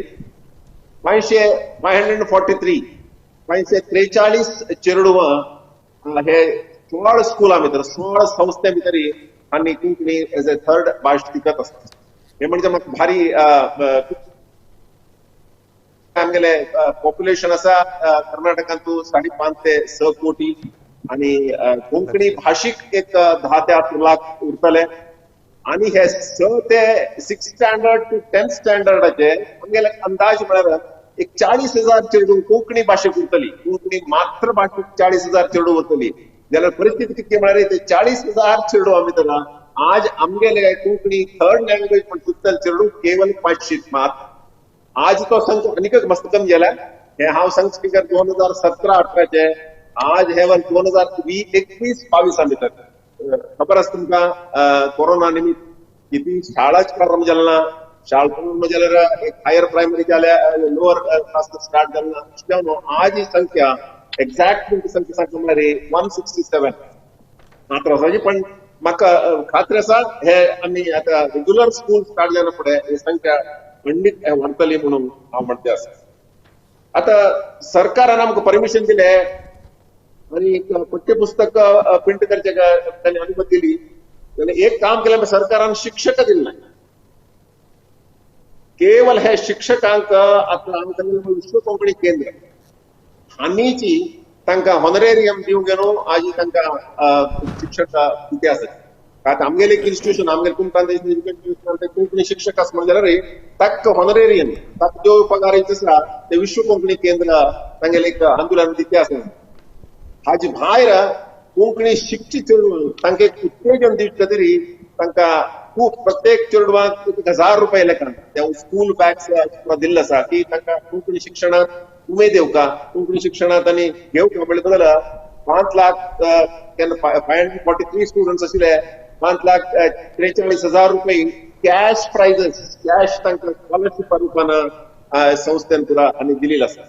D: 543 543 चेडवां हे 16 स्कुलां भितर 16 संस्थे भितर आनी कोंकणी एज ए थर्ड भाश शिकत आसा. हे म्हणजे म्हाका भारी आमगेले पॉप्युलेशन आसा कर्नाटकांतू 5.5 ते 6 कोटी आनी कोंकणी भाशीक एक 10 ते 8 लाख उरतले. आनी हे 6 ते 6 स्टँडर्ड टू 10 स्टँडर्डाचे आमगेले अंदाज म्हळ्यार एक 40,000 चेडूं कोंकणी भाशेक उरतली, कोंकणी मात्र भाशेक 40,000 चेडूं उरतली. जाल्यार परिस्थिती कितें म्हळ्यार ते 40,000 चेडूं आमी तर आज आमगेले कोंकणी थर्ड लँग्वेज म्हण शिकतले चेडूं केवल 500 मात्र. आज तो संख्या आनीक मस्त कमी जाल्या. हे हांव सांग स्पीकर 2017-18 आज हे वर्स 2020-21-22 भितर खबर आसा तुमकां कोरोना निमित्त किती शाळाच प्रारंभ जाले ना, शाळा प्रारंभ जाल्यार एक हायर प्रायमरी जाल्या, लोअर क्लास स्टार्ट जाले ना. आज ही संख्या एक्झॅक्ट संख्या सांगता म्हळ्यार 167 मात्र आसा. पण म्हाका खात्री आसा हे आमी आतां रेग्युलर स्कूल स्टार्ट जायना फुडें ही संख्या खंडीत वाडटली म्हणून हांव म्हणते आसा. आतां सरकारान आमकां परमिशन दिलें आनी पाठ्यपुस्तक प्रिंट करचे तांणी अनुमती दिली. जाल्यार एक काम केलें सरकारान, शिक्षक दिले ना, केवल हे शिक्षकांक आतां आमकां विश्व कोंकणी केंद्र हांणीची तांकां हॉनरेरियम दिवंक न्हू आज तांकां शिक्षक कितें आसा. आतां आमगेले एक इन्स्टिट्यूशन आमगेले कुमटान एज्युकेशन कोंकणी शिक्षक आसा म्हणल्यार जाल्यार ताका हॉनरेरियम ताका ज्यो पगार आसा ते विश्व कोंकणी केंद्र तांगेले एक आंदोलन दिते आसा. हाजे भायर कोंकणी शिकची चेडूं तांकां एक उत्तेजन दिवचे खातीर तांकां खूब प्रत्येक चेडवांक 1000 रुपया लेखान ते स्कूल बॅग्स दिल्ले आसा की तांकां कोंकणी शिक्षणांत उमेद येवका, कोंकणी शिक्षणांत आनी घेवका म्हणले बदल 5 लाख केन्ना 543 स्टुडंट्स आशिल्ले 5,43,000 रुपये कॅश प्रायझस कॅश तांकां स्कॉलरशिपा रुपान संस्थेन पुरा आनी दिलेलो आसा.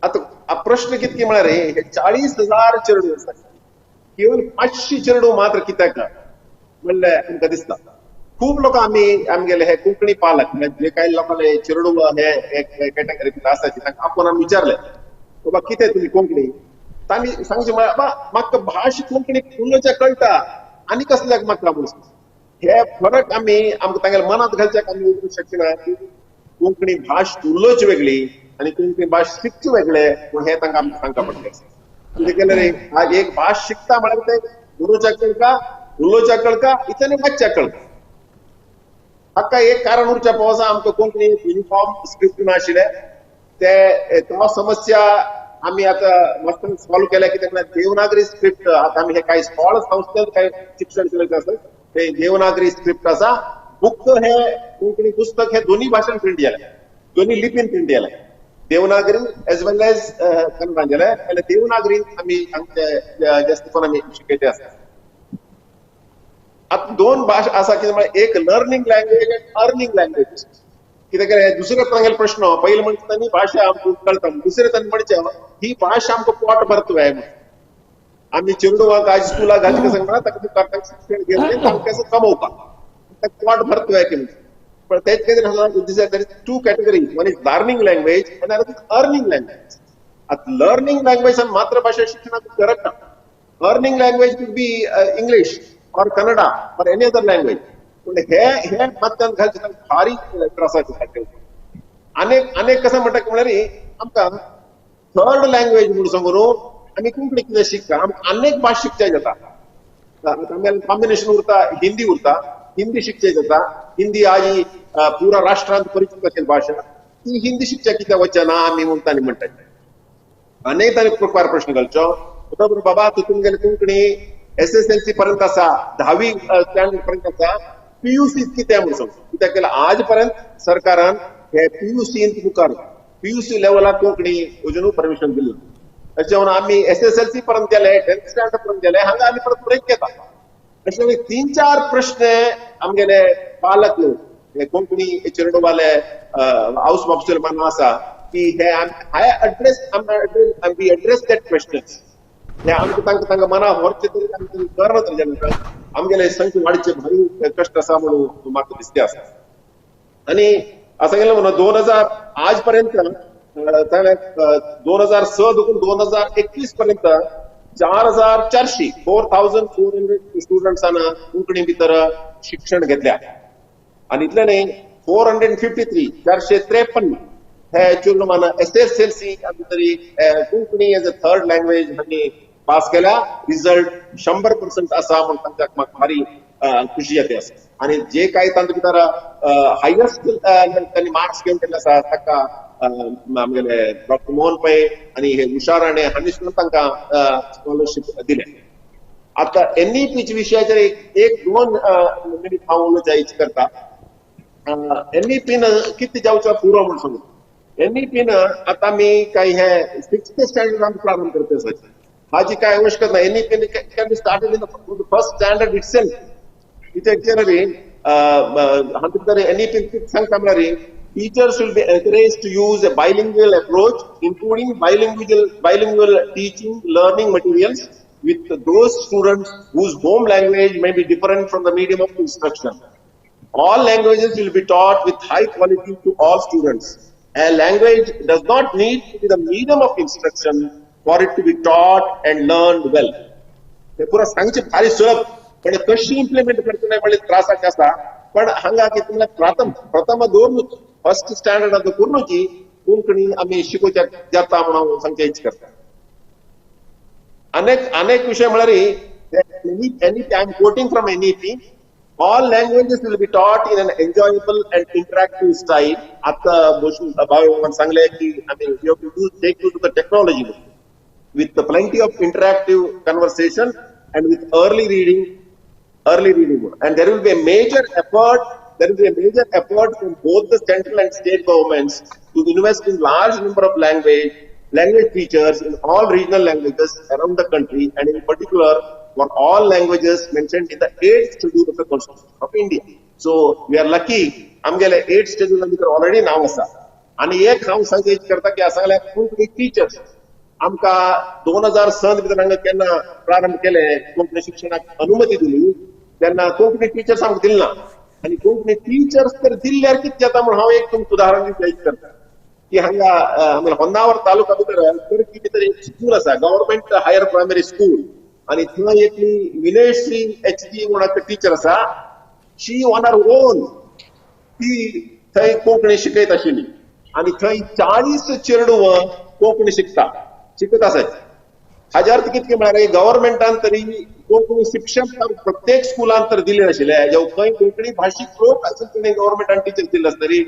D: आतां प्रश्न कितके म्हळ्यार हे 40,000 चेडूं आसा, केवल 500 चेडूं मात्र कित्याक म्हणल्यार आमकां दिसता. खूब लोक आमी आमगेले हे कोंकणी पालक जे कांय लोकांले चेडूं हे कॅटेगरींत आसा तांकां आपोवन आमी विचारलें बाबा कितें तुमी कोंकणी, तांणी सांगचें म्हळ्यार बाबा म्हाका भाश कोंकणी उलोवच्या कळटा आनी कसल्याक म्हाका म्हणून. हे फरक आमी आमकां तांगेल्या मनांत घालच्याक आमी उलोवंक शकना की कोंकणी भाश उलोवची वेगळी आनी कोंकणी भाश शिकची वेगळे, पूण हें तांकां आमकां सांगता पडटलें. कितें केलें रे आज एक भाश शिकता म्हळ्यार तें बरोवच्याक कळटा, उलोवच्याक कळटा, इतलें वाचच्याक कळटा. हाका एक कारण उरच्या पावसा आमकां कोंकणी युनिफॉर्म स्क्रिप्ट नाशिल्लें ते तो समस्या आमी आतां मस्त सॉल्व केल्या. कित्याक म्हळ्यार देवनागरी स्क्रिप्ट आतां आमी हे कांय 16 संस्थेंत कांय शिक्षण चलयत आसा ते देवनागरी स्क्रिप्ट आसा. बुक हे कोंकणी पुस्तक हे दोन्ही भाशेन प्रिंट जालें, दोन्ही लिपीन प्रिंट जालें, देवनागरी एज वेल एज कन्नडान जालें. जाल्यार देवनागरीन आमी आमचे जास्त करून आमी शिकयते आसा. आतां दोन भाशा आसा कितें म्हळ्यार एक लर्निंग लँग्वेज आनी अर्निंग लँग्वेज. कित्याक हे दुसरे तांगेले प्रश्न पयले म्हणटा तांणी भाशा आमकां कळटा, दुसरे तांणी म्हणचे ही भाशा आमकां पोट भरता म्हणून. आमी चेडवांक आज स्कुलाक घालचे कशें म्हणा ताका मुखार तांकां शिक्षण घेवन तांकां कमोवपाक ताका पोट भरता की. पण तेच कितें two category, one is learning language आनी another is earning language. आतां लर्निंग लँग्वेज आनी मातृभाशा शिक्षणाक फरक ना. Earning language could be English or Kannada or any other language. पूण हे हे मत्यान घालचे तांकां भारी त्रासाचे जाता. अनेक अनेक कसं म्हणटा म्हळ्यार आमकां थर्ड लँग्वेज म्हणून सांगून आमी कोंकणी कितें शिकता, आमकां अनेक भास शिकच्या जाता. आमगेलें कॉम्बिनेशन उरता, हिंदी उरता, हिंदी शिकचे जाता. हिंदी आज पुरा राष्ट्रांत परिचित अशें भाशा, ती हिंदी शिकच्या कित्याक वचना आमी म्हणटा आनी म्हणटा. अनेक तांणी प्रकार प्रश्न घालचो बरोबर बाबा तूं तुमगेले कोंकणी SSLC पर्यंत आसा, 10वी स्टँडर्ड पर्यंत आसा, PUC कितें म्हणून सांग. कित्याक केल्यार आज पर्यंत सरकारान हे PUC मुखार PUC लेवलाक कोंकणी अजून परमिशन दिली. अशें म्हणून आमी SSLC पर्यंत गेले, 10th standard पर्यंत गेले, हांगा आमी परत ब्रेक घेता. अशें 3-4 प्रश्न आमगेले पालक हे कोंकणी चेडवाले हाऊस बाबचेर मन आसा की हे I address we address that questions. हे आमकां तांकां तांकां मना व्हरचें तरी आमकां करना तरी जाल्यार आमगेले संख्या वाडचे भारी कश्ट आसा म्हणून म्हाका दिसते आसा. आनी असं केलें म्हणून 2000 आज पर्यंत 2006 देखून 2021 पर्यंत 4400 4400 स्टुडंट्सान कोंकणी भितर शिक्षण घेतल्या आनी इतलें न्ही 453 453 हे चेडवान SSLC भितर Konkani as a third language हांणी पास केल्या. रिजल्ट 100% आसा म्हूण तांकां म्हाका भारी खुशी जाता आसा. आनी जे काय तांचे भितर हायस्ट तांणी मार्क्स घेवन केल्ले आसा ताका आमगेले डॉक्टर मोहन पै आनी हे उषा राणे हांणी सुद्दां तांकां स्कॉलरशीप दिल्या. आतां एनईपीच्या विशयाचेर एक दोन मिनीट हांव उलोवच्या इच्छा करता. एनईपीन कितें जावचें पुरो म्हूण सांगू. एनईपीन आतां आमी काय हे 6th standard आमी प्रारंभ करता आसा. हाजी काय आवश्यकता ना. NEP can be started in the first standard itself. कित्याक रे हातूंत भितर एनईपी कितें सांगता म्हळ्यार teachers will be encouraged to use a bilingual approach, including bilingual teaching, learning materials with those students whose home language may be different from the medium of instruction. All languages will be taught with high quality to all students. A language does not need to be the medium of instruction for it to be taught and learned well. हे पुरा सांगचे भारी सुलभ, पण कशी implement करचे नाही म्हणजे त्रासाचे आसा. पण हांगा कितें म्हळ्यार प्रथम दवरनूच फर्स्ट स्टँडर्ड करूनची कोंकणी आमी शिकोवच्याक जाता म्हणून हांव सांगचे इच्छा करता. अनेक विशय म्हळ्यार NEP, I am quoting from NEP, all languages will be taught in an enjoyable and interactive style. आतां भाऊ सांगले की आमी you have to take to the technology with the plenty of interactive conversation and with early reading. And there will be a major effort. There will be a major effort from both the central and state governments to invest in large number of language teachers in all regional languages around the country, and in particular for all languages mentioned in the 8th schedule of the Constitution of India. So we are lucky. आमगेले 8th schedule भितर already नांव आसा. आनी एक हांव सांगचे करता की सांगल्या कोंकणी टीचर्स आमकां 2006 भितर हांगा केन्ना प्रारंभ केले कोंकणी शिक्षणाक अनुमती दिली तेन्ना कोंकणी टीचर्स आमकां दिली ना. आनी कोंकणी टीचर्स तर दिल्यार कितें जाता म्हूण हांव एक तुमकां उदाहरण दिवपाक करता की हांगा होन्नावर तालुका भितर करकी भितर एक स्कूल आसा, गव्हर्मेंट हायर प्रायमरी स्कूल, आनी थंय एकली विनयश्री एच जी म्हणून टीचर आसा. शी ऑन हर ओन ती थंय कोंकणी शिकयत आशिल्ली आनी थंय 40 चेडवां कोंकणी शिकत आसात. हाज्या अर्थ कितें म्हळ्यार गव्हर्मेंटान तरी कोंकणी शिक्षण प्रत्येक स्कुलान तर दिले नाशिल्ले. जेव्हा खंय कोंकणी भाशीक लोक आसून ताणें गव्हर्मेंटान टिचर दिले आसतरी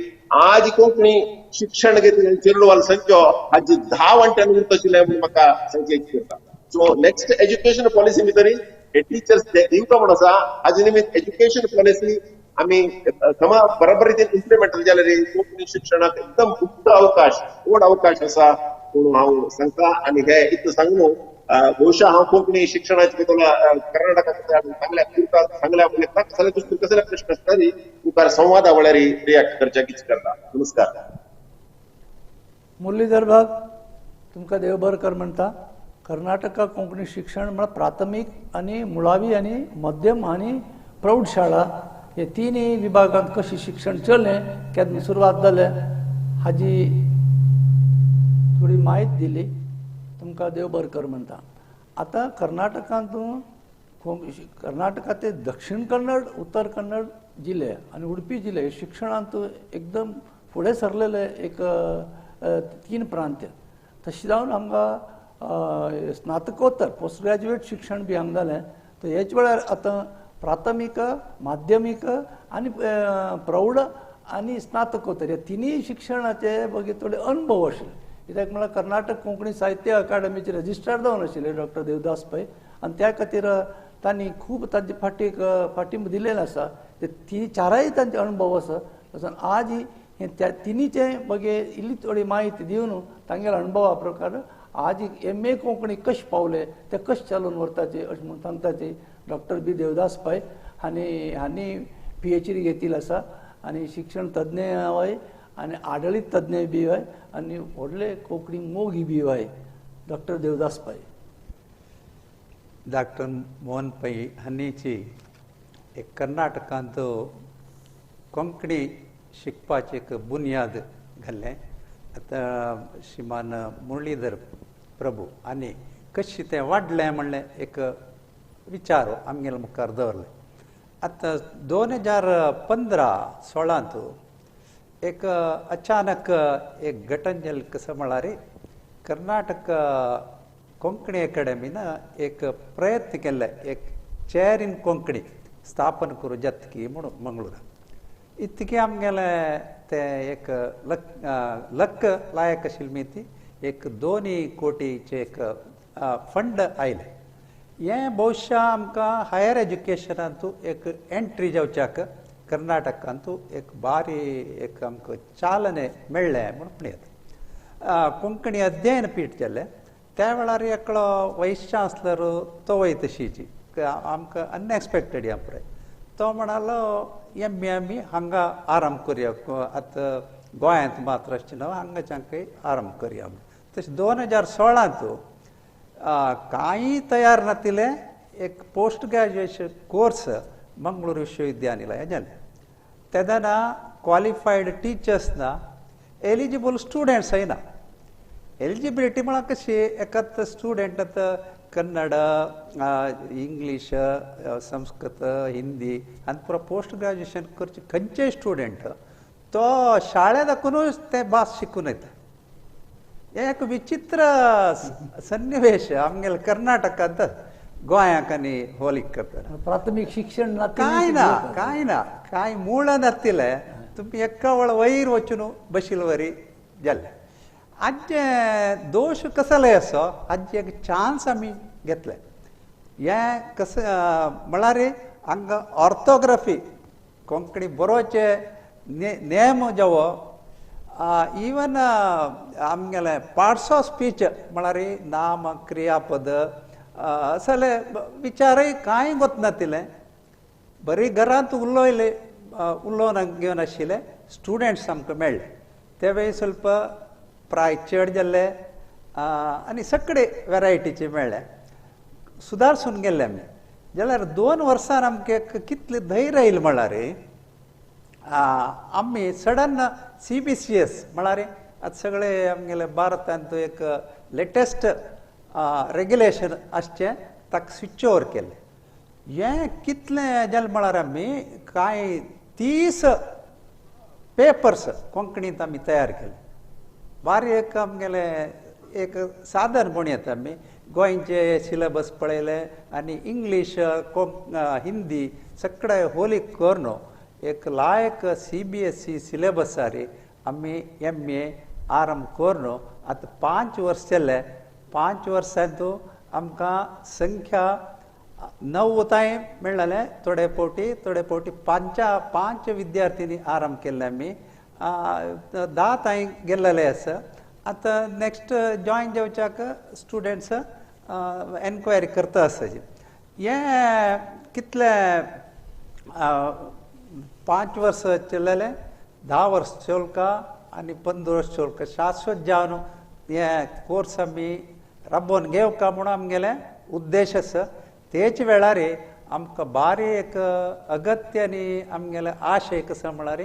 D: आज कोंकणी शिक्षण घेतले चेडवाल संख्यो आज 10 वांट्यान उरत आशिल्लें म्हूण म्हाका सांगचें करता. सो नेक्स्ट एज्युकेशन पॉलिसी भितर हे टिचर्स दिवपा म्हूण आसा. हाजे निमित्त एज्युकेशन पॉलिसी आमी समा बरोबर रितीन इम्प्लिमेंट जाल्यार कोंकणी शिक्षणाक एकदम उक्त अवकाश, व्हड अवकाश आसा म्हणून हांव सांगता. आनी हे इतलें सांगून ಬಹುಶಃ हांव कोंकणी शिक्षणाचे कर्नाटकाच्या सांगल्या सांगल्या कसले दुसरे कसले प्रश्न आसतरी मुखार संवादा वेळार रिएक्ट करच्याक इच्छा करता. नमस्कार.
A: मुरलीधर बाब, तुमकां देव बरें कर म्हणटा. कर्नाटका कोंकणी शिक्षण म्हळ्यार प्राथमीक आनी मुळावी आनी मध्यम आनी प्रौढशाळा हे तिनूय विभागांत कशें शिक्षण चल्लें, केन्ना सुरवात जालें हाजी थोडी म्हायती दिली. तुमकां देव बरें कर म्हणटा. आतां कर्नाटकांत कर्नाटकांत दक्षिण कन्नड, उत्तर कन्नड जिल्ले आनी उडपी जिल्ले शिक्षणांत एकदम फुडें सरलेले एक 3 प्रांत. तशें जावन आमकां स्नातकोत्तर पोस्ट ग्रॅज्युएट शिक्षण बी हांगा जालें. तर हेच वेळार आतां प्राथमीक, माध्यमीक आनी प्रौढ आनी स्नातकोत्तर ह्या तिनूय शिक्षणाचे बगे थोडे अनुभव आशिल्ले. कित्याक म्हळ्यार कर्नाटक कोंकणी साहित्य अकादमीचे रजिस्ट्रार जावन आशिल्ले डॉक्टर देवदास पै, आनी त्या खातीर तांणी खूब तांचे फाटीक फाटीं दिलेलें आसा. ते तिनी चारय तांचे अणभव आसा. तसो आज हे त्या तिनीचे बगे इल्ली थोडी म्हायती दिवन तांगेल्या अणभवा प्रकार आज एम ए कोंकणी कशें पावले ते कशें चालून व्हरताचे अशें म्हूण सांगताचे डॉक्टर बी देवदास पै हांणी PhD घेतिल्ली आसा आनी शिक्षण तज्ञ हय आनी आडळीत तज्ञ बी हय आनी व्हडले कोंकणी मोगी बी हय डॉक्टर देवदास पै.
B: डॉक्टर मोहन पै हांची एक कर्नाटकांत कोंकणी शिकपाची एक बुन्याद घाल्लें आतां श्रीमान मुरलीधर प्रभू आनी कशें तें वाडलें म्हणलें एक विचार आमगेल्या मुखार दवरलें. आतां 2015-16 एक अचानक एक घटन जालें. कसो म्हळ्यार कर्नाटक कोंकणी अकॅडमीन एक प्रयत्न केल्ले एक चेअर इन कोंकणी स्थापन करूं जातकी म्हणून मंगळूरा. इतकें आमगेलें तें एक लक लायक आशिल्ली ती एक 2 कोटीचें एक फंड आयलें. हें भोवशा आमकां हायर एज्युकेशनांतू एक एंट्री जावच्याक कर्नाटकांतू एक बारी एक आमकां चालने मेळ्ळें म्हूण म्हणयता. कोंकणी अध्ययन पीठ जालें त्या वेळार एकलो वायस चान्सलर तो वयता तशीची आमकां अनएक्सपेक्टेड ह्या पळय तो म्हणालो एम ए आमी हांगा आरंभ करया, आतां गोंयांत मात्र आसचें ना हांगाच्यानकय आरंभ करया. तशें 2016 कांय तयार नातिल्लें एक पोस्ट ग्रॅज्युएशन कोर्स मंगळूर विश्वविद्यालय जालें. तेन्ना क्वॉलिफायड टिचर्स ना, एलिजिबल स्टुडंट्सय ना. एलिजिबिलिटी म्हळ्यार कशी एकाच स्टुडंट आतां कन्नड, इंग्लीश, संस्कृत, हिंदी आनी पुरो पोस्ट ग्रॅज्युएशन करचे खंयचेय स्टुडंट तो शाळे दाखोवनूच ते भास शिकून येता. हें एक विचित्र सन्निवेश आमगेल्या कर्नाटकांत गोंयाक आनी होलीक करतना
A: प्राथमीक शिक्षण
B: कांय ना, कांय ना, कांय मूळ नातिल्लें तुमी एका वेळ वयर वचून बशिल्ले वरी जालें. आजचे दोश कसले आसो आजचे एक चान्स आमी घेतले. हें कस म्हळ्यार हांगा ऑर्थोग्राफी कोंकणी बरोवचे नेम जावो, इवन आमगेले पार्ट्स ऑफ स्पीच म्हळ्यार नाम क्रियापद असले विचारय कांय गोतनातिल्लें. बरी घरांत उलोयले उलोवन घेवन आशिल्ले स्टुडंट्स आमकां मेळ्ळे. ते वेळी ಸ್ವಲ್ಪ प्राय चड जाल्ले आनी सगळे वेरायटीचे मेळ्ळे. सुदारसून गेल्ले आमी जाल्यार 2 वर्सां आमकां कितलें धैर्य आयलें म्हळ्यार आमी सडन CBCS म्हळ्यार आतां सगळे आमगेले भारतांत एक लेटेस्ट रेग्युलेशन आसचें ताका स्विच ओवर केलें. हें कितलें जालें म्हळ्यार आमी कांय 30 पेपर्स कोंकणींत आमी तयार केले. बारी एक आमगेलें एक साधन म्हूण येता. आमी गोंयचे सिलेबस पळयले आनी इंग्लीश हिंदी सगळे होली करून एक लायक CBSE सिलेबसार आमी MA आरंभ करून आतां 5 वर्स जाले. 5 वर्सांत आमकां संख्या 9 तांय मेळ्ळें. थोडे फावटी थोडे फावटी 5 विद्यार्थ्यांनी आरंभ केल्ले आमी 10 तांय गेल्लेले आसा. आतां नेक्स्ट जॉयन जावच्याक स्टुडंट्स एनक्वायरी करता आसा. हें कितलें 5 वर्स चललें, 10 वर्स चोलका आनी 15 वर्स चोलका शाश्वत जावन हें कोर्स आमी राबोवन घेवका म्हणून आमगेलें उद्देश आसा. तेच वेळार आमकां बारी एक अगत्य आनी आमगेलें आशय कसो म्हळ्यार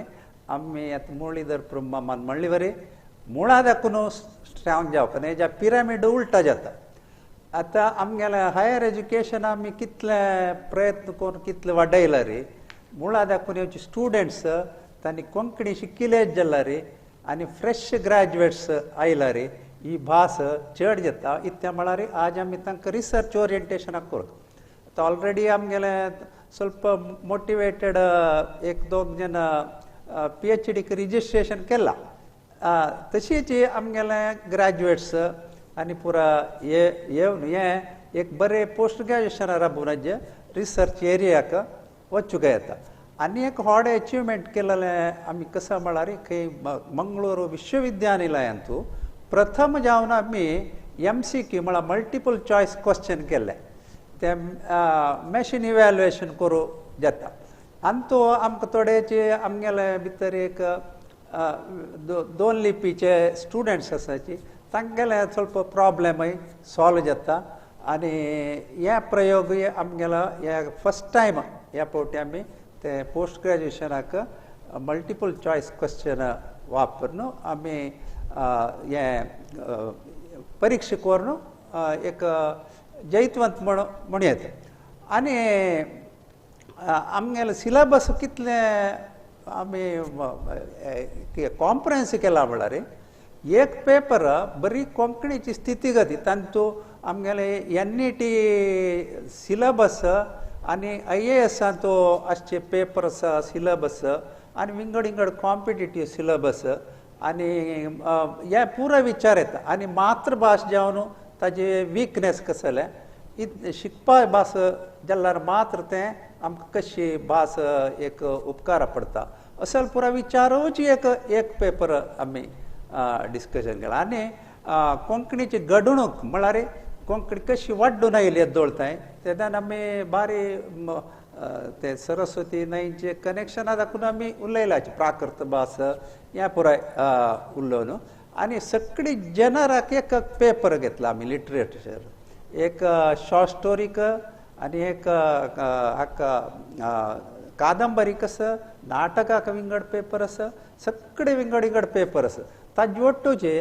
B: आमी आतां मुरलीधर प्रभू म्हणले वरी मुळां दाखोवन स्ट्रांग जावप न्ही, ज्या पिरामीड उल्टा जाता. आतां आमगेलें हायर एज्युकेशन आमी कितले प्रयत्न करून कितले वाडयला रे, मुळां दाखोवन येवचे स्टुडंट्स तांणी कोंकणी शिकिल्लेच जाल्यार रे आनी फ्रेश ग्रॅज्युएट्स आयला रे ही भास चड जाता. इतलें म्हळ्यार आज आमी तांकां रिसर्च ओरियंटेशनाक करता. आतां ऑलरेडी आमगेलें ಸ್ವಲ್ಪ मोटिवेटेड 1-2 जण PhD registration केलां. तशीच आमगेले ग्रॅज्युएट्स आनी पुरा येवन हें एक बरें पोस्ट ग्रॅज्युएशन राबोवन रिसर्च एरियाक वचूंक येता. आनी एक व्हड एचिवमेंट केलेलें आमी कसो म्हळ्यार खंय मंगळूर विश्वविद्यालयांतू प्रथम जावन आमी MCQ म्हळ्यार मल्टिपल चॉयस क्वेश्चन केल्लें. ते मॅशीन इव्हॅल्युएशन करूं जाता. आनी तो आमकां थोडेचे आमगेले भितर एक 2 लिपीचे स्टुडंट्स आसाची तांगेले ಸ್ವಲ್ಪ प्रॉब्लेमय सॉल्व जाता. आनी हे प्रयोग आमगेलो हे फर्स्ट टायम ह्या फावटी आमी ते पोस्ट ग्रॅज्युएशनाक मल्टिपल चॉयस क्वेश्चन वापरून आमी हें परिक्षा करून एक जैतवंत म्हण येता. आनी आमगेलें सिलेबस कितलें आमी कॉम्प्रिहेन्सीव केला म्हळ्यार एक पेपर बरी कोंकणीची स्थितीगती तांतू आमगेले एन ई टी सिलेबस आनी आय ए एसांतू आसचे पेपर आसा सिलेबस आनी विंगड विंगड कॉम्पिटिटीव सिलेबस आनी हे पुरो विचार येता. आनी मातृभाश जावन ताजे विकनेस कसलें शिकपा भास जाल्यार मात्र तें आमकां कशी भास एक उपकारा पडटा असल पुरो विचारूच एक एक पेपर आमी डिस्कशन केलां. आनी कोंकणीची घडणूक म्हळ्यार कोंकणी कशी वाड्डून आयली येदोळताय तेन्ना आमी बारी ते सरस्वती न्हंयचे कनेक्शना दाखोवन आमी उलयलाचे प्राकृत भास हें पुराय उलोवन. आनी सगळी जनराक एक पेपर घेतला आमी लिटरेचर एक शॉर्ट स्टोरीक आनी एक हाका कादंबरीक आसा, नाटकाक विंगड पेपर आसा, सगळे विंगड विंगड पेपर आसा. ताजे ओट्टूचे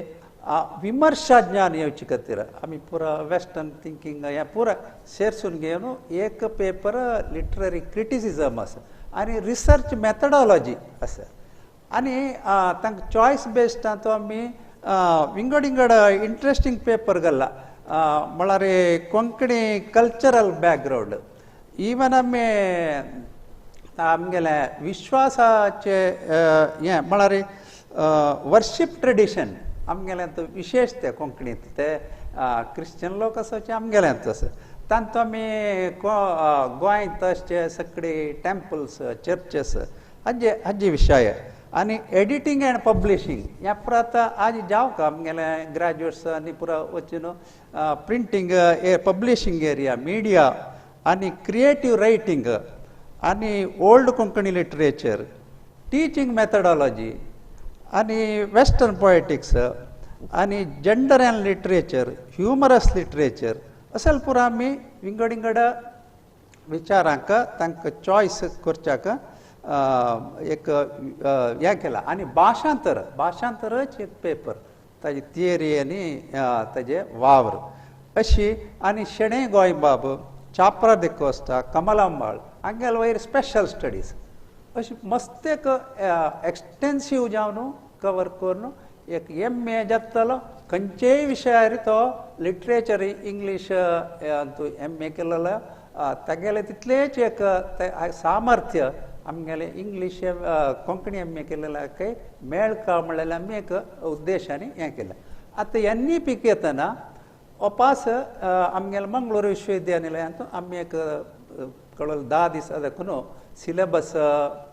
B: विमर्शा ज्ञान येवचे खातीर आमी पुरा वेस्टर्न थिंकींग हें पुरा सेर्सून घेवन एक पेपर लिटररी क्रिटिसिजम आसा आनी रिसर्च मॅथडॉलॉजी आसा. आनी तांकां चॉयस बेस्ड तो आमी विंगड विंगड इंट्रस्टींग पेपर घाला म्हळ्यार कोंकणी कल्चरल बॅकग्रावंड इवन आमी आमगेले विश्वासाचे हें म्हळ्यार वर्शीप ट्रेडिशन आमगेलें विशेश ते कोंकणींत ते क्रिश्चन लोक आसा आमगेलें आसा तांतू आमी गोंयांत आसचे सगळे टेम्पल्स चर्चीस हाजे हाजे विशय. आनी एडिटींग एंड पब्लिशींग ह्या पुरा आतां आज जावंक आमगेले ग्रॅज्युएट्स आनी पुरा वचून प्रिंटींग पब्लिशींग एरिया मिडिया आनी क्रिएटीव रायटींग आनी old Konkani literature teaching methodology आनी वेस्टर्न पॉयटिक्स आनी gender and literature humorous literature असल पुरा आमी विंगड विंगड विचारांक तांकां चॉयस करच्याक एक हें केलां. आनी भाशांतर भाशांतरच एक पेपर ताजी थियरी आनी ताजे वावर अशी. आनी शणै गोंयबाब चाप्रा डिकोस्टा कमलांबाळ हांगेले वयर स्पेशल स्टडीज अशी मस्त एक एक्सटेन्सीव जावन कवर करून एक एम ए जातलो खंयचेय विशयार तो लिटरेचर इंग्लीश तूं एम ए केलेलो तागेलें तितलेंच एक सामर्थ्य आमगेलें इंग्लीश कोंकणी एम ए केलेल्याक मेळका म्हणलें आमी एक उद्देशान हें केलें. आतां एन ई पीक येतना हो पास आमगेले मंगळूर विश्वविद्यालयांत आमी एक कळल 10 दिसां देखून सिलेबस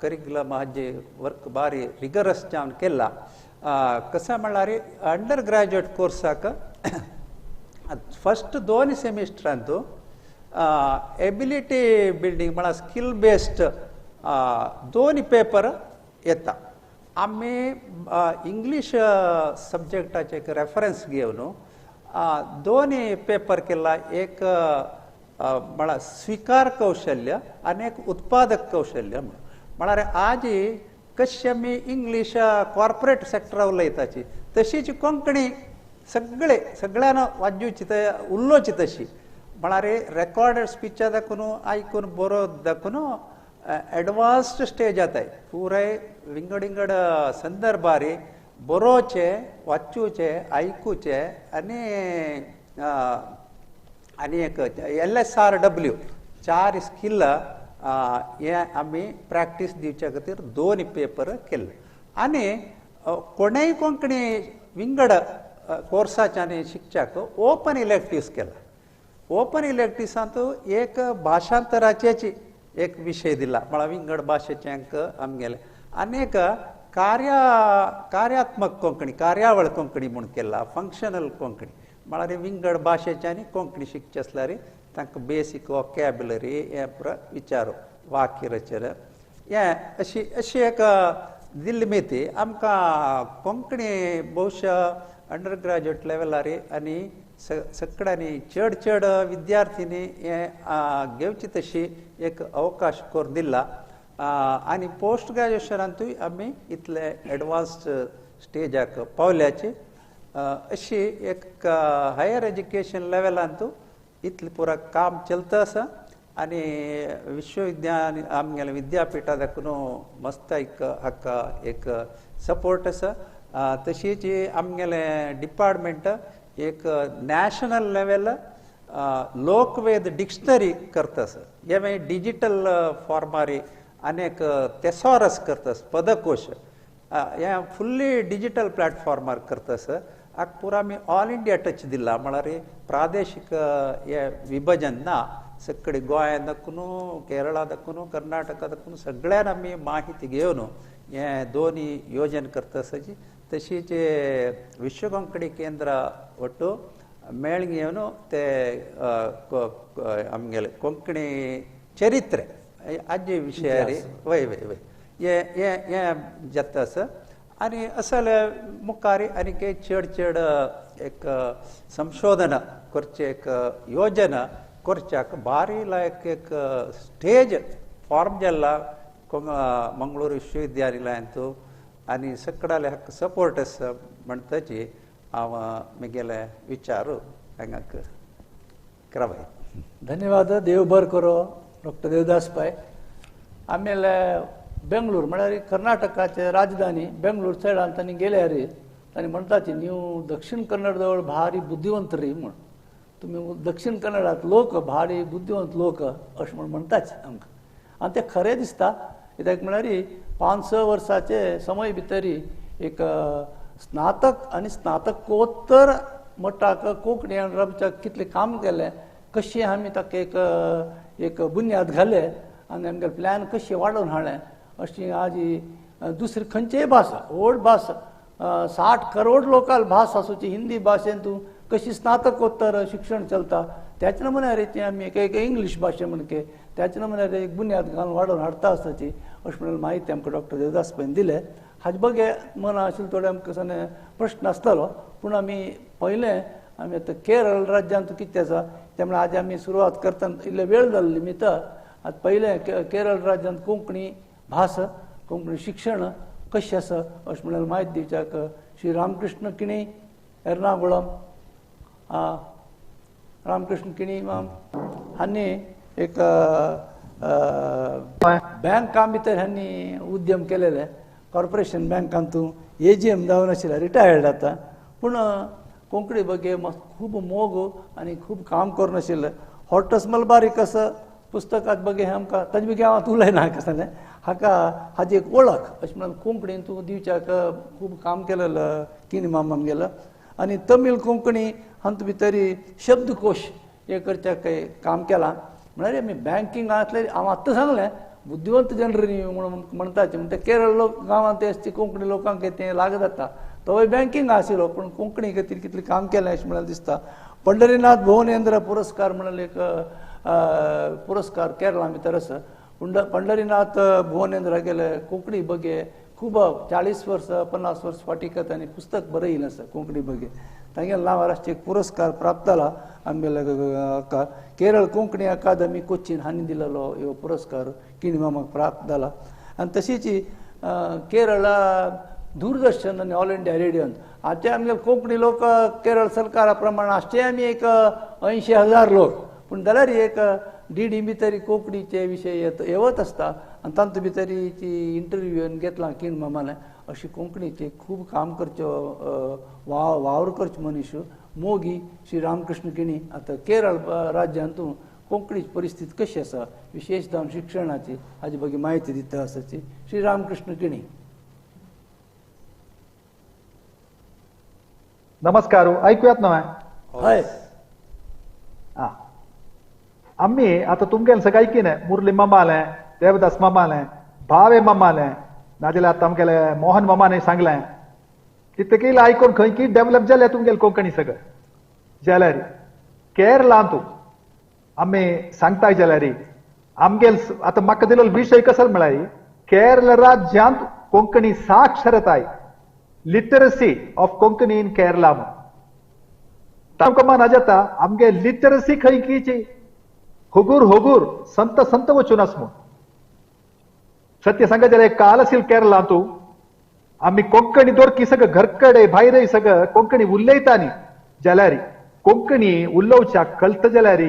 B: करिक्युलम हाजे वर्क बारी रिगरस जावन केला. कशें म्हणल्यार अंडर ग्रॅज्युएट कोर्साक फस्ट 2 सेमिस्टरांत एबिलिटी बिल्डींग म्हळ्यार स्कील बेस्ड 2 पेपर येता. आमी इंग्लीश सब्जेक्टाचे एक रेफरन्स घेवन 2 पेपर केला. एक म्हळ्यार स्विकार कौशल्य आनी एक उत्पादक कौशल्य म्हळ्यार आज कशी आमी इंग्लीश कॉर्पोरेट सेक्टरा उलयताची तशीच कोंकणी सगळे सगळ्यान वाजोवची उलोवची तशी म्हळ्यार रेकॉर्डेड स्पिचा दाखोवन आयकून बरोवन दाखोवन एडवान्स्ड स्टेज जाताय पुराय विंगड विंगड संदर्भार बरोवचें वाचूचें आयकुचें आनी आनी एक LSRW 4 skill हें आमी प्रॅक्टीस दिवच्या खातीर 2 पेपर केले. आनी कोणेय कोंकणी विंगड कोर्साच्यानी शिकच्याक ओपन इलेक्टिव्स केला. ओपन इलेक्टिव्सांत एक भाशांतराचेच एक विशय दिला म्हळ्यार विंगड भाशेच्यांक आमगेले आनी एक कार्यात्मक कोंकणी कार्यावळ कोंकणी म्हूण केला फंक्शनल कोंकणी म्हळ्यार विंगड भाशेच्यानी कोंकणी शिकचे आसल्यार तांकां बेसीक वोकॅबुलरी हें पुरो विचार वाक्य रचना हें अशी अशी एक दिल्ली मेती आमकां कोंकणी बहुशा अंडर ग्रॅज्युएट लेवलार आनी सगळ्यांनी चड चड विद्यार्थ्यांनी हें घेवची तशी एक अवकाश करून दिला. आनी पोस्ट ग्रॅज्युएशनांतूय आमी इतले एडवान्स्ड स्टेजाक पावल्याचे. अशी एक हायर एज्युकेशन लेवलांतू इतलें पुरा काम चलता आसा आनी विश्वविद्यालय आमगेले विद्यापीठा दाखून मस्त एक हाका एक सपोर्ट आसा. तशीच आमगेले डिपार्टमेंट एक नॅशनल लेवल लोकवेद डिक्शनरी करता आसा. हे मागीर डिजिटल फॉर्मारी आनी एक तेसोरस करता, पदकोश हे फुल्ली डिजिटल प्लॅटफॉर्मार करता आसा. हाका पुरा आमी ऑल इंडिया टच दिला, म्हळ्यार प्रादेशीक हे विभजन ना, सगळे गोंया दाखून केरळा दाखून कर्नाटका दाखून सगळ्यान आमी माहिती घेवन हे दोनी योजन करता आसाची. तशीच विश्व कोंकणी केंद्र ಒಟ್ಟು ಮೇळ घेवन ते आमगेले कोंकणी चरित्रे आजी विशयारी वय वय वय हे हे हे जाता आसा. आनी असले मुखार आनीक चड चड एक संशोधन करचें एक योजना करच्याक बारी लायक एक स्टेज फॉर्म जाला मंगळूर विश्वविद्यालयांतू आनी सगळ्याले हाका सपोर्ट आसा म्हणटाची हांव म्हगेले विचार हांगाक करावे.
A: ಧನ್ಯವಾದ. ದೇವ್ ಬರ್ ಕರೋ ಡಾಕ್ಟರ್ ದೇವದಾಸ್ ಪೈ. ಆಮೇಲೆ ಬೆಂಗಳೂರು म्हळ्यार कर्नाटकाचे राजधानी बेंगळूर सायडान तांणी गेल्यार तांणी म्हणटाची ನೀವು दक्षिण कन्नडजवळ भारी बुद्धिवंत रे म्हूण, तुमी दक्षिण कन्नडात लोक भारी बुद्धिवंत लोक अशें म्हूण म्हणटाच आमकां. आनी तें खरें दिसता, कित्याक म्हळ्यार 5-6 वर्साचे समय भितरी एक स्नातक आनी स्नातकोत्तर मट्टाक कोंकणी आमच्या कितलें काम केलें, कशें आमी ताका एक एक बुन्याद घाले आनी आमगेले प्लॅन कशें वाडोवन हाडलें अशी आज दुसरी खंयचीय भास व्हड भास 60 करोड लोकाल भास आसूची हिंदी भाशेन तूं कशी स्नातकोत्तर शिक्षण चलता त्याच नमुन्यार आमी एक एक इंग्लीश भाशे म्हणके त्याच नमुन्यार एक बुन्याद घालून वाडोवन हाडटा आसताची अशें म्हणून म्हायती आमकां डॉक्टर देवदास पैन दिले. हाजे बगे मना आशिल्लो थोडे आमकां सने प्रश्न आसतालो, पूण आमी पयलें आमी आतां केरळ राज्यांत कितें आसा ते म्हळ्यार आज आमी सुरवात करतना इल्ले वेळ जाल्लो निमित्त आतां पयलें केरळ राज्यांत कोंकणी भास कोंकणी शिक्षण कशें आसा अशें म्हणल्यार म्हायती दिवच्याक श्री रामकृष्ण किणी एर्नाकुळम रामकृष्ण किणी माम हांणी एक बँका भितर हांणी उद्यम केलेले, कॉर्पोरेशन बँकांतू AGM जावन आशिल्ले, रिटायर्ड आतां, पूण कोंकणी बगे खूब मोग आनी खूब काम करून आशिल्लें. हॉटस मलबारी कसं पुस्तकात बगे आमकां ताजे बगे हांव आतां उलयना कसलें हाका हाजी एक वळख अशें म्हणून कोंकणीन तूं दिवच्याक खूब काम केलेलं किणी माम आमगेलो. आनी तमीळ कोंकणी हातूंत भितरी शब्दकोश हे करच्याक काम केलां. म्हळ्यार आमी बँकिंग आसले हांव आत्तां सांगलें बुद्धिवंत जनर न्ही म्हणून म्हणटाचे, म्हणटा केरळ लोक गांवांत ते कोंकणी लोकांक तें लागू जाता, तोवूय बँकिंग आशिल्लो पूण कोंकणी खातीर कितलें काम केलें अशें म्हणल्यार दिसता. पंढरीनाथ भुवनेंद्र पुरस्कार म्हणल्यार एक पुरस्कार केरळा भितर आसा. पूण पंढरीनाथ भुवनेंद्र गेले कोंकणी बगे खूब 40 वर्सां 50 वर्स फाटीं तांणी पुस्तक बरयलें आसा कोंकणी बगे, तांगेल्या नांवार राष्ट्रीय पुरस्कार प्राप्त जाला आमगेले केरळ कोंकणी अकादमी कोचीन हांणी दिलेलो ह्यो पुरस्कार किणी मामाक प्राप्त जाला. आनी तशीच केरळ दूरदर्शन आनी ऑल इंडिया रेडियोन आमचे आमगे कोंकणी लोक केरळ सरकारा प्रमाण आसचे आमी एक 80,000 लोक, पूण जाल्यार एक DD भितर कोंकणीचे विशय येवत आसता आनी तातूंत भितर ती इंटरव्यू घेतला किण मामालें. अशी कोंकणीचे खूब काम करच्यो वावर करचो मनीस मोगी श्री रामकृष्ण किणी. आतां केरळ राज्यांतू कोंकणीची परिस्थिती कशी आसा विशेष जावन शिक्षणाची हाजी बगी म्हायती दिता आसाची श्री रामकृष्ण किणी.
E: नमस्कार, ऐकूयात ना?
A: हय.
E: आम्ही आता तुमगेले सगळं ऐकीन मुरली मामालें, देवदास मामालें, भावे मामालें, नाजाल्यार आतां आमगेले मोहन मामाने सांगलें तितकें आयकून खंय की डेव्हलप जालें तुमगेलें कोंकणी सगळें. जाल्यार केरळांतू आमी सांगताय जाल्यार आमगेल आतां म्हाका दिलो विशय कसो म्हळ्यार केरळ राज्यांत Konkani साक्षरताय, literacy of Konkani in Kerala. तांकां मना जाता आमगे लिटरसी खंय कीची हुगूर हुगूर संत संत वचून आस म्हूण. सत्य सांगा जाल्यार काल आशिल्लो केरळांतू आमी कोंकणी दोरकी सगळं घरकडे भायर सगळं कोंकणी उलयता न्ही जाल्यार कोंकणी उलोवच्याक कळत जाल्यार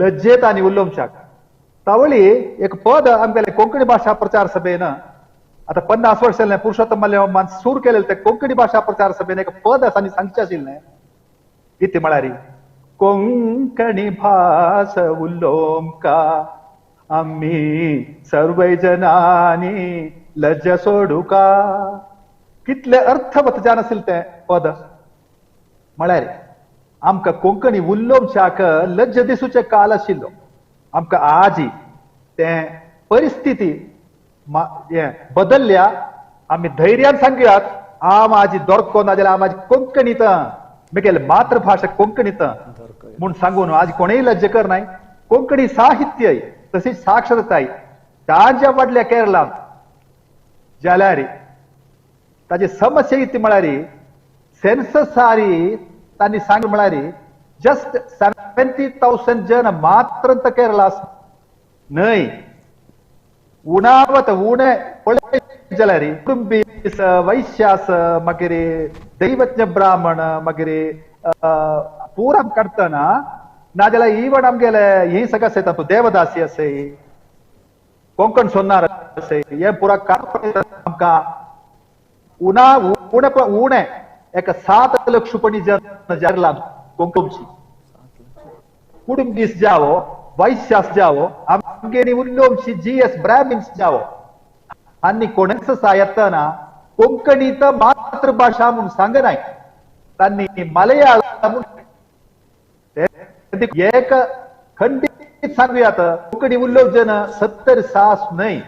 E: लज्जेत आनी उलोवच्याक. तावळी एक पद आमगेले कोंकणी भाशा प्रचार सभेन आता 50 वर्ष जालें पुरुषोत्तम मल्यमान सूर केलें ते कोंकणी भाशा प्रचार सभेन एक पद आसा आनी सांगचें आशिल्लें. कितें म्हळ्यार कोंकणी भास उलोवंका आमी सर्वय जनांनी लज्जा सोडूका. कितले अर्थवत जाण आशिल्लें तें पद. म्हळ्यार आमकां कोंकणी उलोवच्याक लज्जा दिसूचें काल आशिल्लो. आमकां आजी तें परिस्थिती बदलल्या. आमी धैर्यान सांगयात आम आजी दोरको ना जाल्यार आम आजी कोंकणीत मिगेले मातृभाशा कोंकणीत म्हूण सांगून आज कोणूय लज्जा करनाय. कोंकणी साहित्य तशीच साक्षरताय ताज्या वाडल्या केरळांत जाल्यार ताजी समस्या कितें म्हळ्यार सेन्ससारी तांणी सांग म्हळ्यार जस्ट 70,000 जन मात्र केरळा न्हय उणावत उणे पळय जाल्यार कुटुंबीस वैश्यास मागीर दैवज्ञ ब्राह्मण मागीर पुरा काडटना नाजाल्यार इवन आमगेले ही सगळं आसा तातूंत देवदासी आसय कोंकण सोनार आसय हे पुरा काडपा आमकां उणा उणे उणे एक 7 लक्ष पणी जन जारला कोंकणची कुटुंबीस जावो वैश्यास जावो आमगेली उल्लोमची जी एस ब्राह्मिन्स जावो आनी कोणेच येतना कोंकणी तर मातृभाशा म्हूण सांगनाय तांणी मलयाळम एक खंडीत सांगूयात कोंकणी उलोवप जन 70 न्हय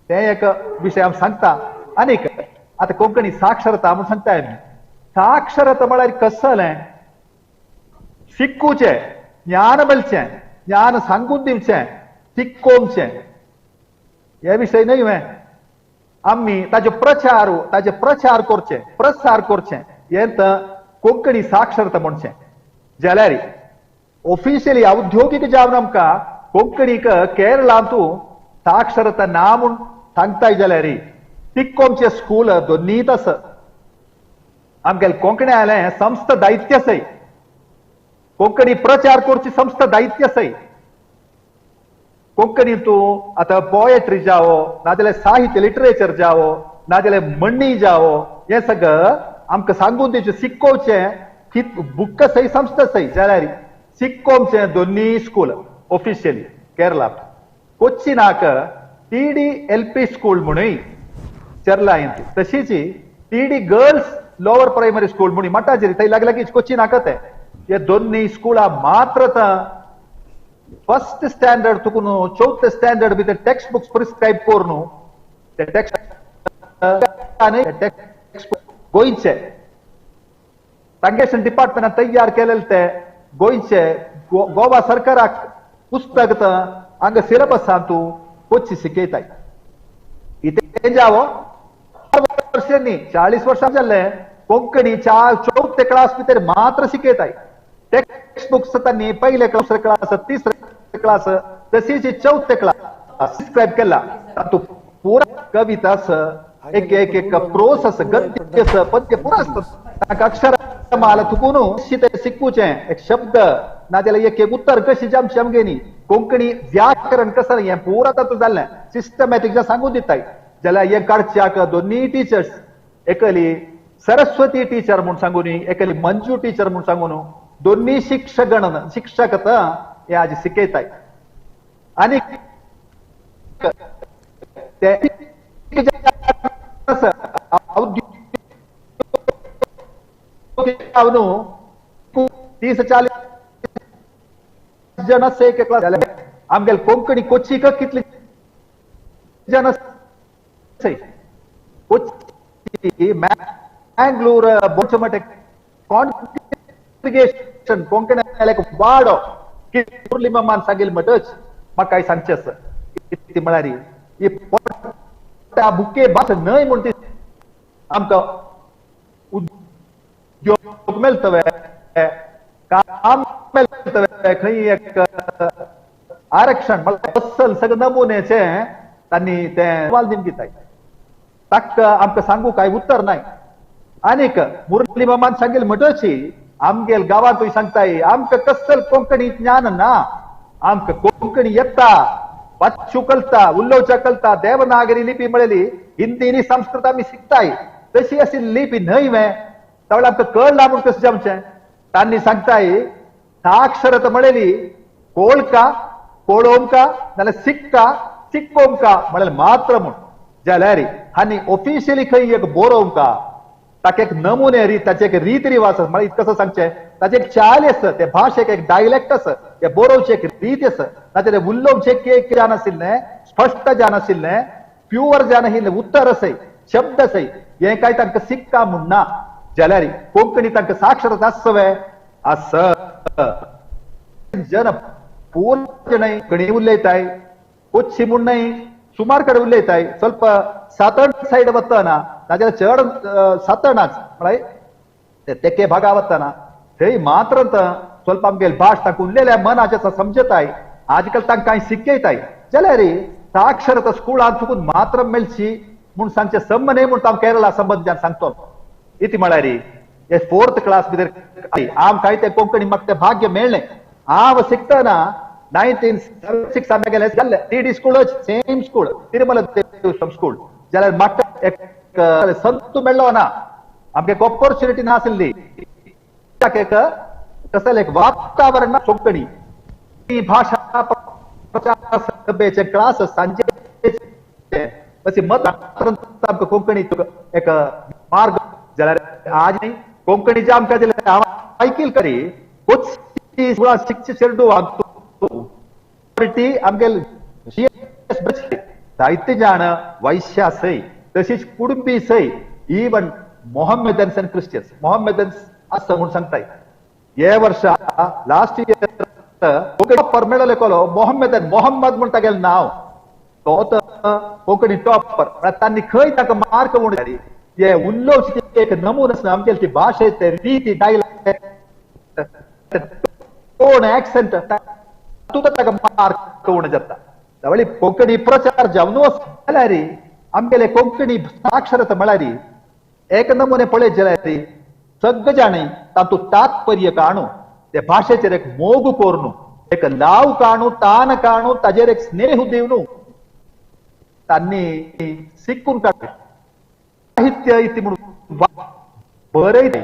E: ते एक विशय आमी सांगता. आनीक आतां कोंकणी साक्षरता म्हूण सांगता आमी. साक्षरता म्हळ्यार कसलें शिकूचें ज्ञान मेळचें ज्ञान सांगून दिवचें शिकोवचें हे विशय न्हय वे. आमी ताजे प्रचार ताजे प्रचार करचे प्रसार करचे हें तर कोंकणी साक्षरता म्हणचें. जाल्यार ऑफिशियली औद्योगिक जावन आमकां कोंकणीक केरळांतू साक्षरता ना म्हूण सांगताय जाल्यार तिक्कोमचे स्कूल दोन्हीत आसा. आमगेले कोंकणी आयलें संस्था दायित्य आसाय कोंकणी प्रचार करची संस्था दायित्य आसाय. कोंकणी तूं आतां पोएट्री जावो नाजाल्यार साहित्य लिटरेचर जावो नाजाल्यार म्हणणी जावो हें सगळं आमकां सांगून दिवचें शिकोवचें की बुक सही संस्था सही जाल्यार शिकोवचें दोन्ही स्कूल ऑफिशियली केरळांत. कोच्चिनाक TD LP school म्हणूय चेरलायंत तशीच TD girls lower primary school म्हणून मटाचेर थंय लागीं लागींच कोच्चिनाक ते हे दोन्ही स्कुलां मात्र फर्स्ट स्टँडर्ड तुकून चवथ स्टँडर्ड भितर टेक्स्ट बुक्स प्रिस्क्रायब करून ते टेक्स्ट टेक्स्ट गोंयचे तांगेशन डिपार्टमेंटान तयार केलेले ते गोंयचे गोवा सरकाराक पुस्तक हांगा सिलेबसान तूं कोच्ची शिकयताय. इतें जावो वर्सांनी 40 वर्सां जाल्ले कोंकणी चवथे क्लास भितर मात्र शिकयताय. टेक्स्ट बुक्स तांणी पयले क्लास क्लास तिसरे क्लास तशीच चवथे क्लास प्रिस्क्रायब केला. तातूंत पुरा कविता आसा एक एक एक प्रोस आसा गद्य आसा पद्य पुरा आसता. तांकां अक्षरमाला तुकून शिकूचें एक शब्द नाजाल्यार एक एक उत्तर कशी आमची आमगेली कोंकणी व्याकरण कसं हें पुरा तातूंत जाल्लें सिस्टमॅटीक सांगून दिताय. जाल्यार हें काडच्याक दोन्ही टिचर्स एकली सरस्वती टिचर म्हूण सांगून एकली मंजू टिचर म्हूण सांगून दोन्ही शिक्षगण शिक्षक हे आज शिकयताय. आनी ते 30-40 जण आसा एक क्लास. आमगेले कोंकणी कोचीक कितले जण आसा कोची मँगलोर बोचमटे कॉन्ग्रिगेशन कोंकणी वाडो मुरली मामान सांगेल म्हणटच म्हाका काय सांगचें आसा कितें म्हळ्यार ही पोटा भुके भास न्हय म्हूण ती आमकां उद्योग मेळटले काम मेळटले खंय एक आरक्षण म्हळ्यार अस्सल सगळें नमुन्याचें तांणी तें अहवाल दिवन दिताय. ताका आमकां सांगू काय उत्तर नाय. आनीक मुरली मामान सांगेल म्हणटची आमगेल गांवांतूय सांगताय आमकां कसल कोंकणी ज्ञान ना, आमकां कोंकणी येता, वाचू कळटा, उलोवच्या कळटा, देवनागरी लिपी म्हळेली हिंदी आनी संस्कृत आमी शिकताय, तशी अशी लिपी न्हय वे तवळ आमकां कळना म्हूण कशें जावचें. तांणी सांगताय साक्षरता म्हळेली कोळका कोळोमका नाल्यार सिक्का सिक्कोमका म्हळ्यार मात्र म्हूण जाल्यार आनी ऑफिशियली खंय एक बरोवंका ताका एक नमुने रीत ताचे एक रीत रिवाज आसा, म्हळ्यार कसो सांगचें ताचे एक चाल आसा, ते भाशेक एक डायलेक्ट आसा, ते बरोवचे एक रीत आसा, नाजाल्यार उलोवचें एक जाणाशिल्लें स्पश्ट जाणाशिल्लें प्युअर जाणाशिल्लें उत्तर आसय शब्द आसय हें काय तांकां सिक्का म्हूण ना. जाल्यार कोंकणी तांकां साक्षरता आसवे आस जन पूर्ण न्हय कोंकणी उलयताय कोच्ची म्हूण न्हय सुमार कडेन उलयताय, ಸ್ವಲ್ಪ सातण सायड वतना नाजाल्यार चड सातणाच म्हळ्यार तेके भागा वतना थंय मात्र ಸ್ವಲ್ಪ आमगेल भाश तांकां उलयल्या मनाचें समजताय, आजकाल तांकां कांय शिकयताय. जाल्यार साक्षरता स्कुलांत चुकून मात्र मेळची म्हूण सांगचें सम न्हय म्हूण हांव केरळा संबंद सांगतो. इती म्हळ्यार हे फोर्थ क्लास भितर आम काय ते कोंकणी म्हाका तें भाग्य मेळ्ळें. हांव शिकतना 1976 आमी गेले जाल्ले TD school same school Tirumala Devaswom school जाल्यार म्हाका एक संतू मेळ्ळो ना, आमकां एक ऑपॉर्च्युनिटी नाशिल्ली, एक कसलें एक वातावरण ना कोंकणी ही भाशा प्रचार सभेचे क्लास सांजे अशी मत आमकां कोंकणी एक मार्ग. जाल्यार आज कोंकणीचे आमकां दिलें हांव आयकील करी कोच्ची शिकचे चेडू आमगेल जायते जाण वैश्या सय तशीच कुडुंबी सय इवन मोहम्मेदन्स आनी क्रिस्टियन्स मोहम्मेदन्स आसा म्हूण सांगताय. हे वर्सा लास्ट इयर टॉपर मेळ्ळो कोलो मोहम्मेदन मोहम्मद म्हूण तागेलें नांव, तो कोंकणी टॉपर. म्हळ्यार तांणी खंय ताका मार्क म्हूण हे उलोवची एक नमून आसना आमगेली ती भाशे ते रीती डायलॅक्ट टोन एक्सेंट तातूंत ताका मार्क उणें जाता. त्यावेळी कोंकणी प्रचार जावन जाल्यार आमगेले कोंकणी साक्षरता म्हळ्यार एक नमुने पळयत जाल्यार सगळे जाणी तातूंत तात्पर्य काणू ते भाशेचेर एक मोग कोरनू एक लाव काणू तान काणू ताजेर एक स्नेह दिवन तांणी शिकून काडलें. साहित्य इति म्हणून बरयलें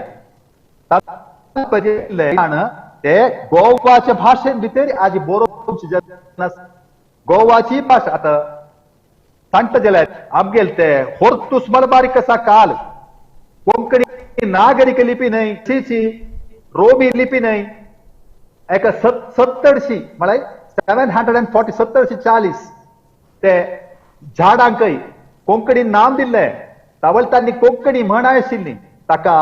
E: ते गोवाच्या भाशेन भितर आज बरोवची जन गोवाची भाशा आतां सांगता जाल्यार आमगेल ते होर्तूस मलबारीक आसा काल कोंकणी नागरीक लिपी न्हय, ची रोमी लिपी न्हय, एका 70 म्हळ्यार 740 740 ते झाडांकय कोंकणी नाम दिल्लें. तावळ तांणी कोंकणी म्हण आशिल्ली ताका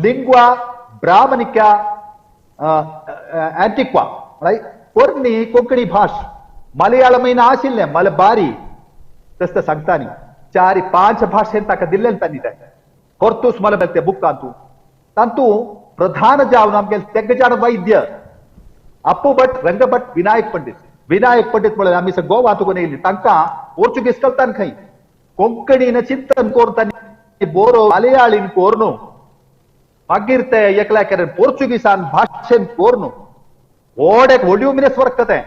E: लिंग्वा ब्राह्मणिका अँटिक्वा म्हळ्यार पोरणी कोंकणी भाश मलयाळमय आशिल्लें मलबारी तसं सांगता न्ही 4-5 भाशेन ताका दिल्लें तांणी ते कोर्तूस मलबार ते बुकांतू तांतू प्रधान जावन आमगेले तेगजाण वैद्य अप्पू भट रंगभट विनायक पंडित. विनायक पंडित म्हळ्यार आमी गोवा तुकून येयली तांकां पोर्चुगीज कळटान खंय कोंकणीन चिंतन करून तांणी बोरो मलयाळीन कोरनू मागीर ते एकल्या केल्यान पोर्चुगीसान भाशेन कोरनू व्हड एक वॉल्युमिनस वर्क तें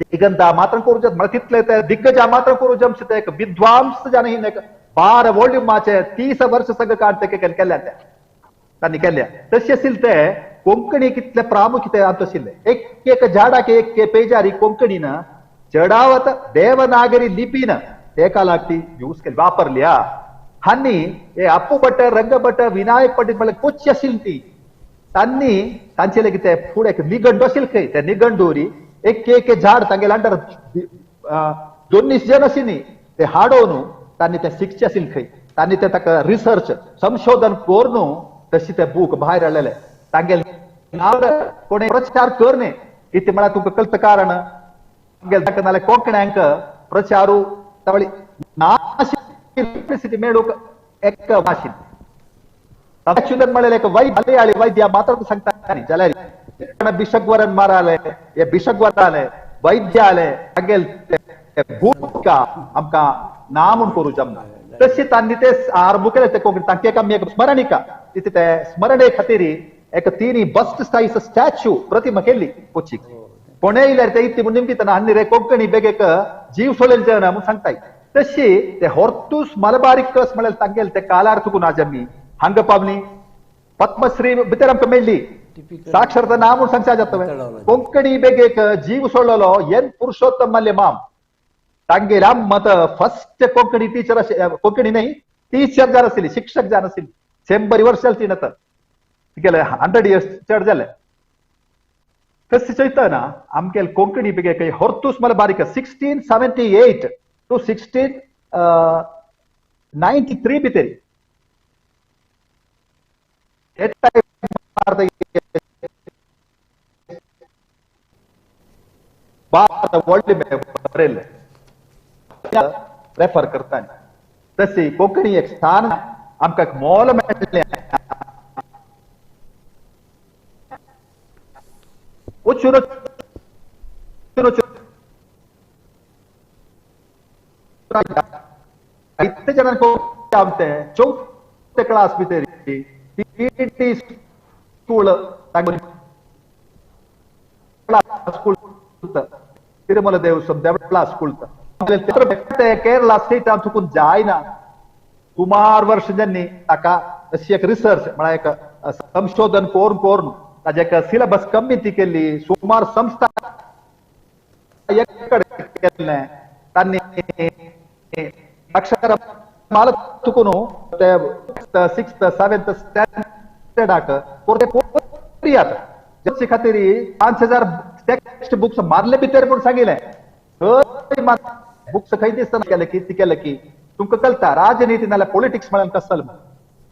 E: दिगंता मात्र करूं म्हळ्यार तितले ते दिग्गजा मात्र करूं जमचे ते एक विद्वांस जाण एक 12 वॉल्युमाचे 30 वर्ष सगळं काड ते केल्या ते तांणी केल्या. तशें आशिल्लें ते कोंकणी कितले प्रामुख्य आशिल्लें एक एक झाडाक एक पेजारी कोंकणीन चडावत देवनागरी लिपीन एका लागती यूज केली वापरल्या. हांणी हे अप्पू भट रंगभट विनायक पंडित म्हळ्यार कोच्ची आशिल्ली ती तांणी तांचे लेगीत ते फुडें एक निघंटू आशिल्ले खंय ते निघंटूरी एक एक झाड तांगेले अंडर 2 जण आशिल्ली ते हाडोवन तांणी ते शिकचे आशिल्ले खंय तांणी ते ताका रिसर्च संशोधन करून तशी ते बूक भायर हाडलेले तांगेले नांव कोणे प्रचार करने इतलें म्हळ्यार तुमकां कळटा कारण आमगेले ताका नाल्यार कोंकण्यांक प्रचारू तावळी नाशिल्ली मेळूंक एक आशिल्ली. अच्युतन म्हळें एक मलयाळी वैद्य मात्र सांगता न्ही जाल्यार बिशगवरन माराले हे बिशगवर आले वैद्य आले तांगेले भूमिका आमकां ना म्हूण करूं जमना. तशी तांणी ते आरंभ केले ते कोंकणी तांकां एक आमी एक स्मरणिका तिथे ते स्मरणे खातीर एक तिनी बस्ट सायज स्टॅच्यू प्रतिमा केल्ली कोचीक. कोणे येयल्यार ते इतली म्हूण निमगितना आनी रे कोंकणी बेगेक जीव सोडलेले जेवण म्हूण सांगताय. तशी ते होर्तूस मलबारिकस म्हळ्यार तांगेले ते कालार चुकून आज आमी हांगा पावली. पद्मश्री भितर आमकां मेळ्ळी. साक्षरता ना म्हूण सांगच्या जाता. कोंकणी बेगेक जीव सोडलेलो एन पुरुषोत्तम मल्ले माम तांगेले मत फर्स्ट कोंकणी टीचर अशे कोंकणी न्ही टीचर जावन आशिल्ली, शिक्षक जावन आशिल्ली. 100 वर्स जाली ती आतां तिगेले 100 इयर्स चड जाले. तशें चोयतना आमगेले कोंकणी बेगेक होर्तूस मलबारिक 1678 to 1693 भितर व्हडले बरयल्ले रेफर करता. तशी कोंकणी एक स्थान आमकां एक मोल मेळ्ळें. वचून इतले जाणांक चवथे क्लास भितर P school school Tirumala Devaswom देवळा स्कूल केरला स्टेटान चुकून जायना. सुमार वर्ष ज्यांनी ताका अशी एक रिसर्च म्हळ्यार एक संशोधन करून करून ताजे एक सिलेबस कमी ती केल्ली. सुमार संस्था केल्लें तांणी अक्षर माल चुकून ते 6th 7th स्टँडर्डाक जाचे खातीर 5000 टेक्स्ट बुक्स मारले भितर म्हूण सांगिल्लें. बुक्स खंय दिसतना केले की ती केले की तुमकां कळटा राजनीती नाल्यार पॉलिटिक्स म्हळ्यार कसल.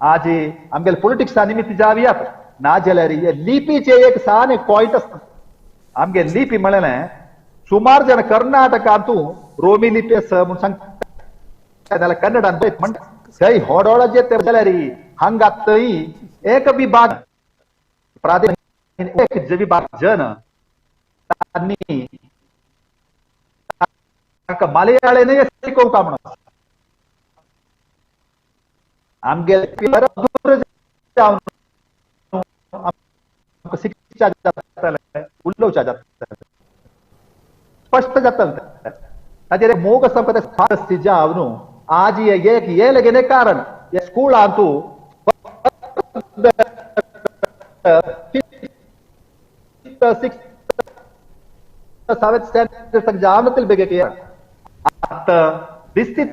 E: आज आमगेले पॉलिटिक्सा निमित्त जावयात ना जाल्यार लिपीचे एक सान एक पॉयंट आसता. आमगे लिपी म्हळ्यार सुमार जाण कर्नाटकांतू रोमी लिपी आसा म्हूण सांगता जाल्यार कन्नडान म्हणटा थंय होडोळाचे ते जाल्यार हांगा थंय एक विभाग प्रादेशिक एक विभाग जन तांणी तांकां मलयाळीनय शिकोवंक म्हणून आमगेले शिक्षा जातलें, उलोवच्या जातलें, स्पश्ट जातलें. ताचेर एक मोग आसा आमकां ते जाव न्हू. आज एक हे लगेने कारण हे स्कुलांतू 5th 6th 7th standard जावन बेगीन आतां दिसतीत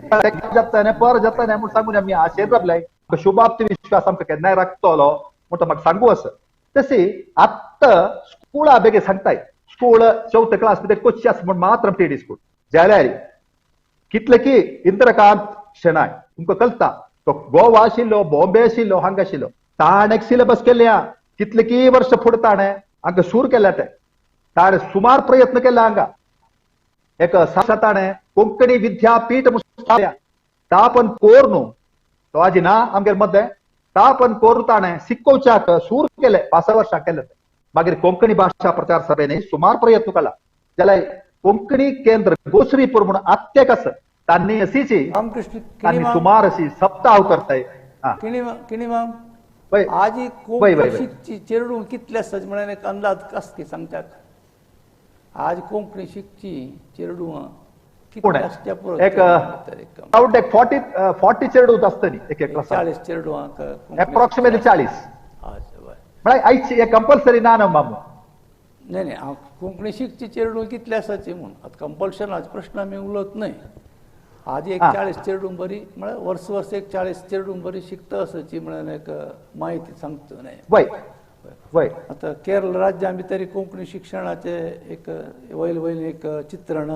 E: जाता पर जाता म्हूण सांगून आमी आशेन रावले. शुभाप्ती विश्वास आमकां केन्नाय राखतलो म्हूण म्हाका सांगू आसा. तशी आतां स्कुलां बेगीन सांगताय स्कूल चवथे क्लास भितर कोच्ची आसा म्हूण मात्र टीडी स्कूल जाल्यार कितले की इंद्रकांत शेणाय तुमकां कळटा तो गोवा आशिल्लो, बॉम्बे आशिल्लो, हांगा आशिल्लो. ताणें एक सिलेबस केल्ले कितले की वर्ष फुडें ताणें हांगा सूर केल्या ते ताणें सुमार प्रयत्न केले हांगा. एक ताणें कोंकणी विद्यापीठ स्थापन कोरून तो आजी ना आमगेर मदें स्थापन करून ताणें शिकोवच्याक सूर केले 5 वर्सां केले. मागीर कोंकणी भाशा प्रचार सभेन सुमार प्रयत्न केला. जाल्यार कोंकणी केंद्र गोसरीपूर म्हणून आत्तेक आसा तांणी अशीची तांणी सुमार अशी सप्ताह करताय.
A: आजी कोंकणी शिकची चेडूं कितले आसता म्हळ्यार एक अंदाज कस की सांगच्याक. आज कोंकणी शिकची चेडूं
E: एक 40 चेडूं आसतली एक एक
A: 40 चेडूं
E: एप्रोक्सिमेटली 40 म्हळ्यार आयची कंपल्सरी ना न्हू मामू.
A: न्ही न्ही हांव कोंकणी शिकची चेडूं कितले आसाची म्हूण आतां कंपल्शनाचो प्रश्न आमी उलयत न्हय. आज एक 40 चेडूं बरी म्हळ्यार वर्स वर्स एक 40 चेडूं बरी शिकता आसाची म्हळ्यार एक म्हायती सांगता न्हय.
E: वय
A: आतां केरळ राज्यां भितर कोंकणी शिक्षणाचें एक वयल वयल एक चित्रण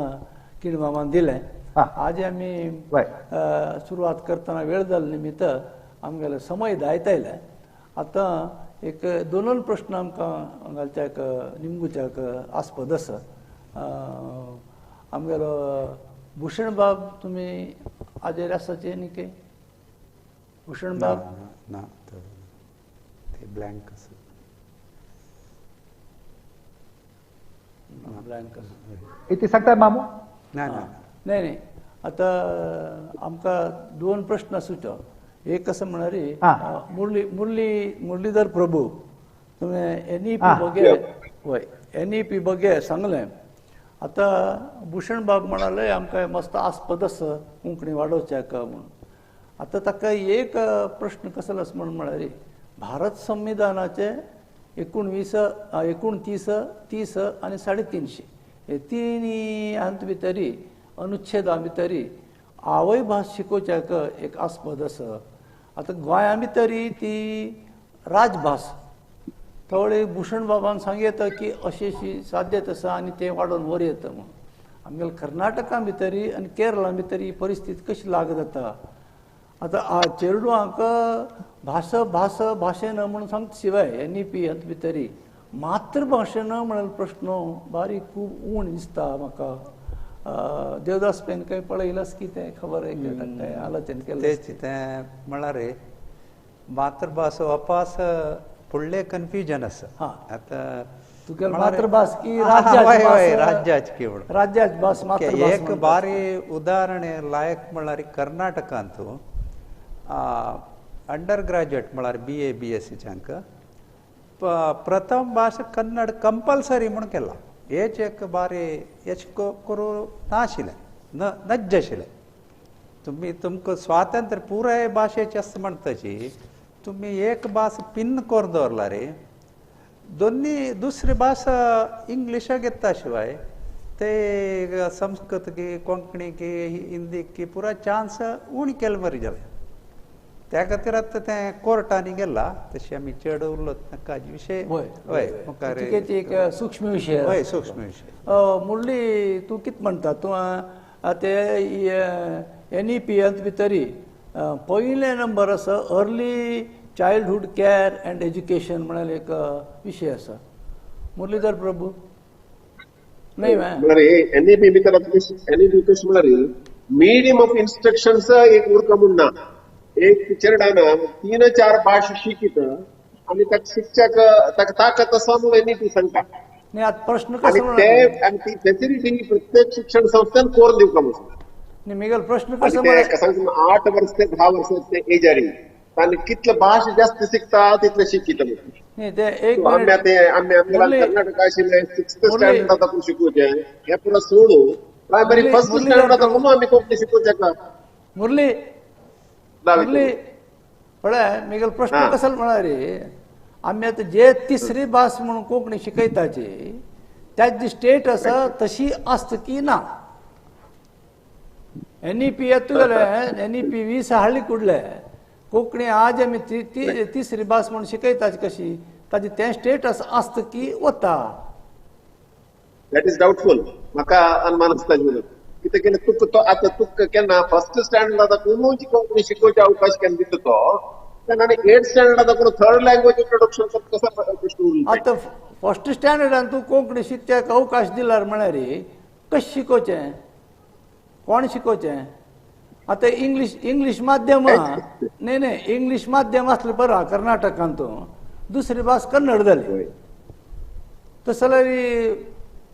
A: किणमामान दिलें. आज आमी सुरवात करतना वेळ जालो निमित्त आमगेलो समय जायत आयले. आतां एक दोन प्रश्न आमकां घालच्याक निमगुच्याक आस्पद आसा. आमगेलो भूषण बाब तुमी हाजेर आसाचे न्ही की भूषण बाब
B: ना ते ब्लँक आसा.
A: ब्लँक आसा
E: इतलें सांगता मामू.
B: ना ना
A: नाही नाही, आता आमकां दोन प्रश्न आसूचो. एक असं म्हणारी मुरली मुरली मुरलीधर प्रभू तुवें एन ई पी बगे, वय एन ई पी बगे सांगलें. आतां भूषण बाब म्हणाले आमकां मस्त आस्पद आसा कोंकणी वाडोवच्याक म्हणून. आतां ताका एक प्रश्न कसलो आसा म्हण म्हळ्यार भारत संविधानाचे 19, 29, 30 आनी 350 हे तिनी हांत भितरी अनुच्छेदा भितरी आवय भास शिकोवच्याक एक आस्पद आसा. आतां गोंया भितरी ती राजभास थोडे भूषण बाबान सांगयता की अशी अशी साध्यत आसा आनी तें वाडोवन वर येता म्हणून. आमगेल्या कर्नाटका भितरी आनी केरळा भितरी परिस्थिती कशी लागू जाता. आतां चेरडुवांक भास भास भाशेन म्हणून सांगता शिवाय एन ई पी हातूंत भितरी मातृभाशेन म्हणून प्रश्न बारीक खूब उण दिसता म्हाका. देवदास पेन काय पळयलास की तें खबर काय आलोचन केलें
B: तेच तें म्हळ्यार मातृभास वापास फुडलें कन्फ्युजन आसा. आतां
A: तुगे मातृभास की
B: राज्याची की
A: राज्याची भास मातृभास.
B: एक बारी उदाहरण लायक म्हळ्यार कर्नाटकांत अंडर ग्रॅज्युएट म्हळ्यार बी ए बी एस सीच्यांक प्रथम भाशा कन्नड कंपल्सरी म्हूण केला. हेच एक बारी हेच करूं नाशिल्लें नज्ज आशिल्लें. तुमी तुमकां स्वातंत्र्य पुराय भाशेचें आसा म्हणटाची तुमी एक भास पिन्न करून दवरला रे, दोन्ही दुसरी भास इंग्लिशाक घेता शिवाय ते संस्कृत की कोंकणी की हिंदी की पुराय चान्स उणी केले बरी जाले. त्या खातीर आतां तें कोर्टांनी गेला. तशें आमी चड उरलोत नाका विशय. हय मुखार
A: एक सूक्ष्म विशय.
B: हय सूक्ष्म विशय.
A: मुरली तूं कितें म्हणटा? तूं ते एन ई पी भितरी पयले नंबर आसा early childhood care and education म्हळ्यार एक विशय आसा. मुरलीधर प्रभू न्हय
D: म्हळ्यार एन ई पी भितर एन ई पी कशें म्हळ्यार मिडियम ऑफ इन्स्ट्रक्शन्स एक उरका म्हूण ना. एक चेरडान 3-4 भाशा शिकित आनी ताका शिकच्याक ताका ताकत आसा म्हणून एन ई पी सांगता.
A: न्ही आतां प्रश्न कसो
D: ते आनी ती फेसिलिटी प्रत्येक शिक्षण संस्थेन करून दिवका म्हणून.
A: न्ही मिगेल प्रश्न कसो
D: 8 वर्स ते 10 वर्स ते एजारी आनी कितले भाशा जास्त शिकता तितले शिकित.
A: न्ही ते एक
D: आमी आतां आमी आमगेल्या कर्नाटका आशिल्ले 6th standard आतां शिकोवचें हें पुरो सोडून प्रायमरी 1st standard आतां म्हणून आमी कोंकणी शिकोवचें.
A: मुरली मुरली पळय मिगेल प्रश्न कसो म्हळ्यार आमी आतां जे तिसरी भास म्हणून कोंकणी शिकयताची त्याची जी स्टेट आसा तशी आसता की ना. एन ई पी येता जाल्यार एन ई पी 20 हाडली कुडले कोंकणी आज आमी तिसरी भास म्हणून शिकयताची कशी ताजी तें स्टेटस आसता की वता.
D: That is doubtful. म्हाका अनुमान आसता कितें केलें तुका तो आतां तुका केन्ना 1st standard आतां कोणूच कोंकणी शिकोवचे अवकाश केन्ना दिता तो तेन्ना आनी 8th standard आतां कोण थर्ड लँग्वेज इंट्रोडक्शन कसो प्रश्न उरलो.
A: आतां 1st स्टँडर्डान तूं कोंकणी शिकच्याक अवकाश दिल्यार म्हळ्यार कशें शिकोवचें, कोण शिकोवचें? आतां इंग्लीश इंग्लीश माध्यम न्ही न्ही इंग्लीश माध्यम आसलें बरें कर्नाटकांत दुसरी भास कन्नड जाली तशें जाल्यार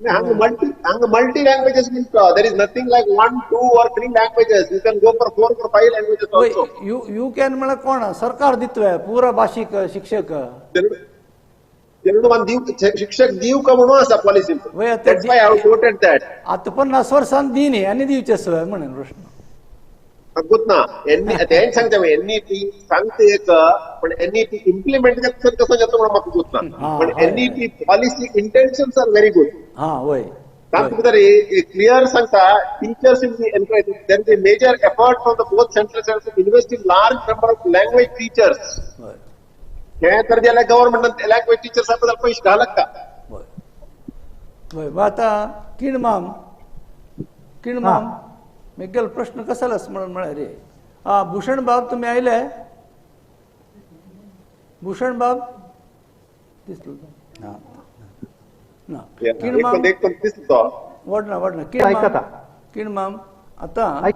D: हांगा मल्टी लँग्वेजेस म्हणटा. There is nothing like 1, 2 or 3 languages. You can go for 4 or 5 languages also.
A: You can म्हळ्यार कोण सरकार दितले पुरा भाशीक शिक्षक
D: शिक्षक दिवका म्हणून आसा policy. That's why I have quoted that.
A: आतां 50 वर्सां दिनी आनी दिवचें सगळें म्हणून प्रश्न
D: सांगूच ना. तें सांगता एन ई पी सांगता एक पण एन ई पी इम्प्लिमेंट कसो जाता म्हणून म्हाका गोत ना. पण N E P policy intentions are very good.
A: हां वय
D: तातूंत भितर क्लियर सांगता teachers will be encourage. There is a major effort from the both central to invest in large number of language teachers. हे तर जाल्यार गव्हर्नमेंटान लँग्वेज टिचर्सा बद्दल पयशे घालता.
A: वय आतां किणमाम किणमाम मिगेल प्रश्न कसलो म्हणून म्हळ्यार रे. भूषण बाब तुमी आयले? भूषण बाब दिसलो ना? किणमाम वडना वडना किणमाम आतां हय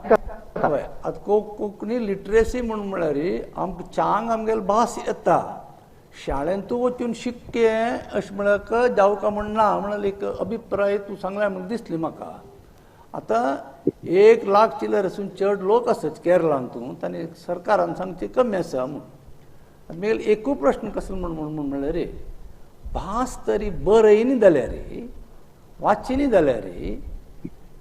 A: आतां कोंकणी लिटरेसी म्हणून म्हळ्यार आमकां चांग आमगेली भास येता शाळेंत तूं वचून शिकचें अशें म्हळ्यार जावका म्हण ना म्हणल्यार एक अभिप्राय तूं सांगल्या म्हण दिसली म्हाका. आतां 1 लाख चिलर आसून चड लोक आसत केरळांतून तांणी सरकारान सांगचे कमी आसा म्हूण. मागीर एकूय प्रश्न कसलो म्हूण म्हणल्यार रे भास तरी बरयनी जाल्यार वाचिनी जाल्यार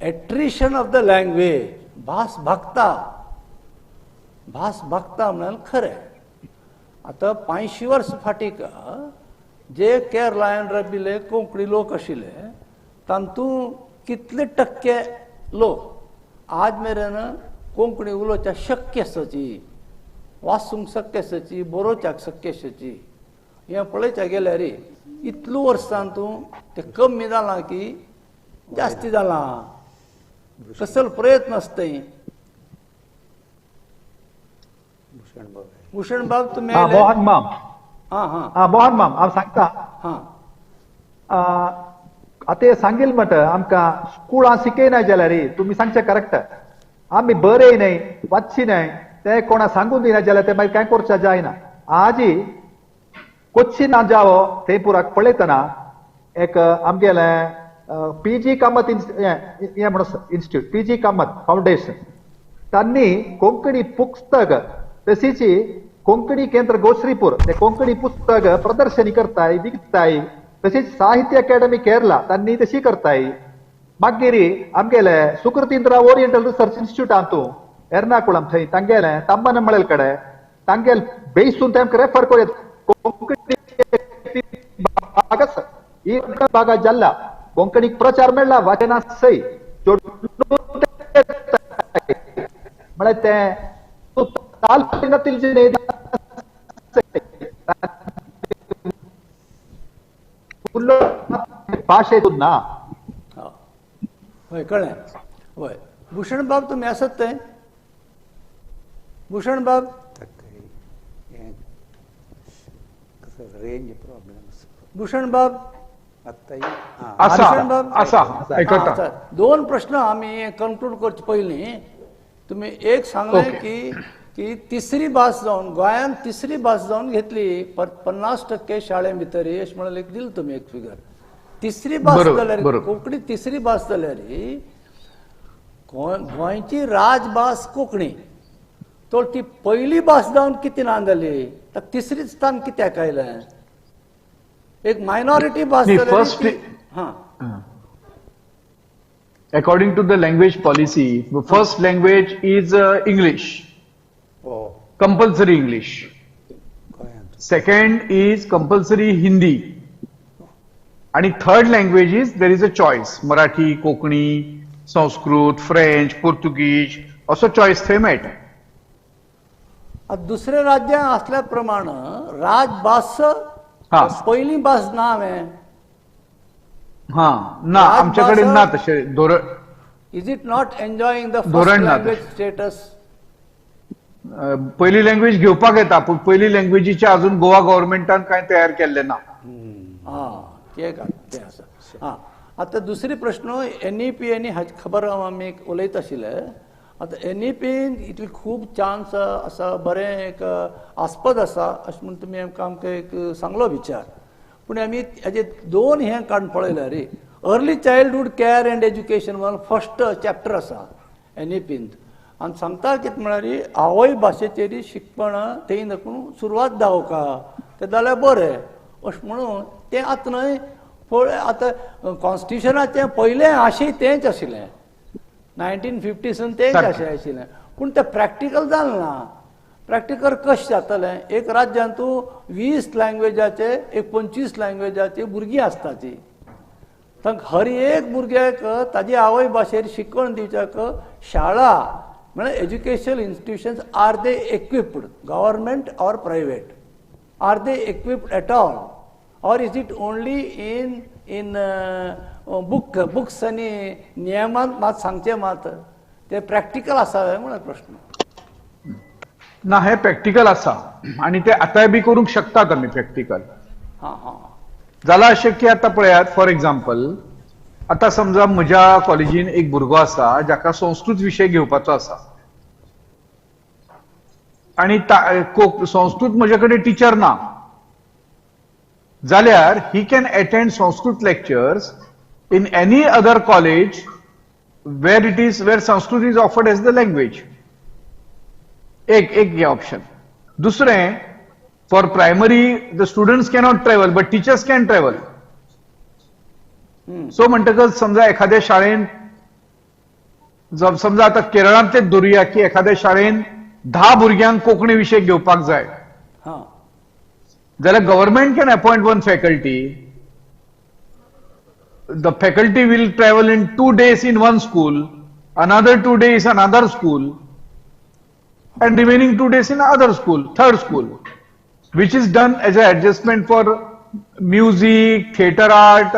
A: एट्रिशन ऑफ the language, भास भागता, भास भागता म्हळ्यार खरें. आतां 500 वर्स फाटीक जे केरळान राबिल्ले कोंकणी लोक आशिल्ले तांतूं कितले टक्के लोक आज मेरेन कोंकणी उलोवच्या शक्य आसाची, वाचूंक शक्य आसाची, बरोवच्याक शक्य आसाची. हें पळयच्या गेल्यार इतलो वर्सां तूं तें कमी जालां की जास्ती जालां, कसलो प्रयत्न आसता. भूषण बाब तुमी
E: मोहन माम, हां मोहन माम हांव सांगता.
A: हां
E: आतां सांगील म्हट आमकां स्कुलां शिकयना जाल्यार तुमी सांगचें करेक्ट, आमी बरय न्हय वाचची न्हय ते कोणा सांगून दिना जाल्यार ते मागीर कांय करच्या जायना. आजी कोच्चीना जावो थंय पुराक पळयतना एक आमगेलें पी जी कामत हें म्हणून institute, P G Kamat foundation, तांणी कोंकणी पुस्तक तशीच कोंकणी केंद्र गोश्रीपूर ते कोंकणी पुस्तक प्रदर्शनी करताय विकताय. तशीच साहित्य अकॅडमी केरला तांणी तशी करताय. मागीर आमगेले सुकृतींद्रा ओरिएंटल रिसर्च इन्स्टिट्यूटांतू एर्नाकुळम थंय तांगेले तंबनमळेल कडेन तांगेल बेसून ते आमकां रेफर करूं कोंकणी भाग आसा, ही भागा जाल्ला कोंकणीक प्रचार मेळ्ळा वाचना सय म्हळ्यार तें भाशेतून ना.
A: हय कळ्ळें. हय भूषण बाब तुमी आसत ते? भूषण बाब
B: रेंज प्रॉब्लेम.
A: भूषण बाब
C: आसा आयकता.
A: दोन प्रश्न आमी कन्क्लूड करचे पयलीं तुमी एक सांगलें की की तिसरी भास जावन गोंयांत तिसरी भास जावन घेतली 50% शाळे भितर अशें म्हणून एक दिल तुमी एक फिगर. तिसरी भास जाल्यार कोंकणी तिसरी भास जाल्यार गोंयची राजभास कोंकणी, तर ती पयली भास जावन कितें ना जाली तर तिसरी स्थान कित्याक आयलें? एक मायनॉरिटी भास जाल्यार. हां,
C: According to the language policy, the first language is English.
B: Oh.
C: Compulsory English. Second is compulsory Hindi. And third language is there is a choice. Marathi, Konkani, Sanskrit, French, Portuguese. Also choice थंय मेळटा.
A: दुसऱ्या राज्यां असल्या प्रमाण राजभास पयली भास ना हांवें.
C: हा ना, आमच्याकडे ना तशें धोरण.
A: Is it not enjoying the first language status?
C: पयली लँग्वेज घेवपाक येता पूण पयली लँग्वेजीचे अजून गोवा गव्हर्मेंटान कांय तयार केल्लें ना.
A: हा तें आसा. हा आतां दुसरी प्रश्न एनईपी आनी हाची खबर आमी उलयत आशिल्ले. आतां एनईपी इतली खूब चान्स आसा, बरें एक आस्पद आसा अशें म्हूण तुमी आमकां एक सांगलो विचार. पूण आमी हाजे दोन हें काडून पळयल्यार early childhood care and education म्हणून फर्स्ट चॅप्टर आसा एनईपींत आनी सांगता कितें म्हळ्यार आवय भाशेचेर शिकपण थंय दाखून सुरवात जावका तें जाल्यार बरें अशें म्हणून तें आतां न्हय पळय. आतां कॉन्स्टिट्युशनाचें पयलें आशय तेंच आशिल्लें 1950 तेंच आशय आशिल्लें, पूण तें प्रॅक्टिकल जालें ना. प्रॅक्टिकल कशें जातलें? एक राज्यांतू 20 लँग्वेजाचे एक 25 लँग्वेजाचे भुरगीं आसताची, तांकां हर एक भुरग्याक ताजी आवय भाशेर शिकवण दिवच्याक शाळा म्हळ्यार educational institutions are they equipped, government or private, are they equipped at all or is it only in in book books आनी नियमांत मात सांगचें मात तें प्रॅक्टिकल आसा म्हणून प्रश्न
C: ना. हे प्रॅक्टिकल आसा आनी ते आतांय बी करूंक शकतात आमी प्रॅक्टिकल.
A: हां हां
C: जाला अशें की आतां पळयात, फॉर एग्जाम्पल आतां समजा म्हज्या कॉलेजीन एक भुरगो आसा जाका संस्कृत विशय घेवपाचो आसा आनी संस्कृत म्हजे कडेन टिचर ना जाल्यार he can attend Sanskrit lectures in any other college where it is where Sanskrit is offered as the language. एक एक हे ऑप्शन. दुसरें, for primary the students cannot travel but teachers can travel. So म्हणटकच समजा एखाद्या शाळेन, समजा आतां केरळांतलेच धरुया की एखाद्या शाळेन 10 भुरग्यांक कोंकणी विशय घेवपाक जाय जाल्यार government can appoint one faculty. The faculty will travel in 2 days in one school, another 2 days another school, and remaining 2 days in other school, third school, which is done as an adjustment for music, theatre art,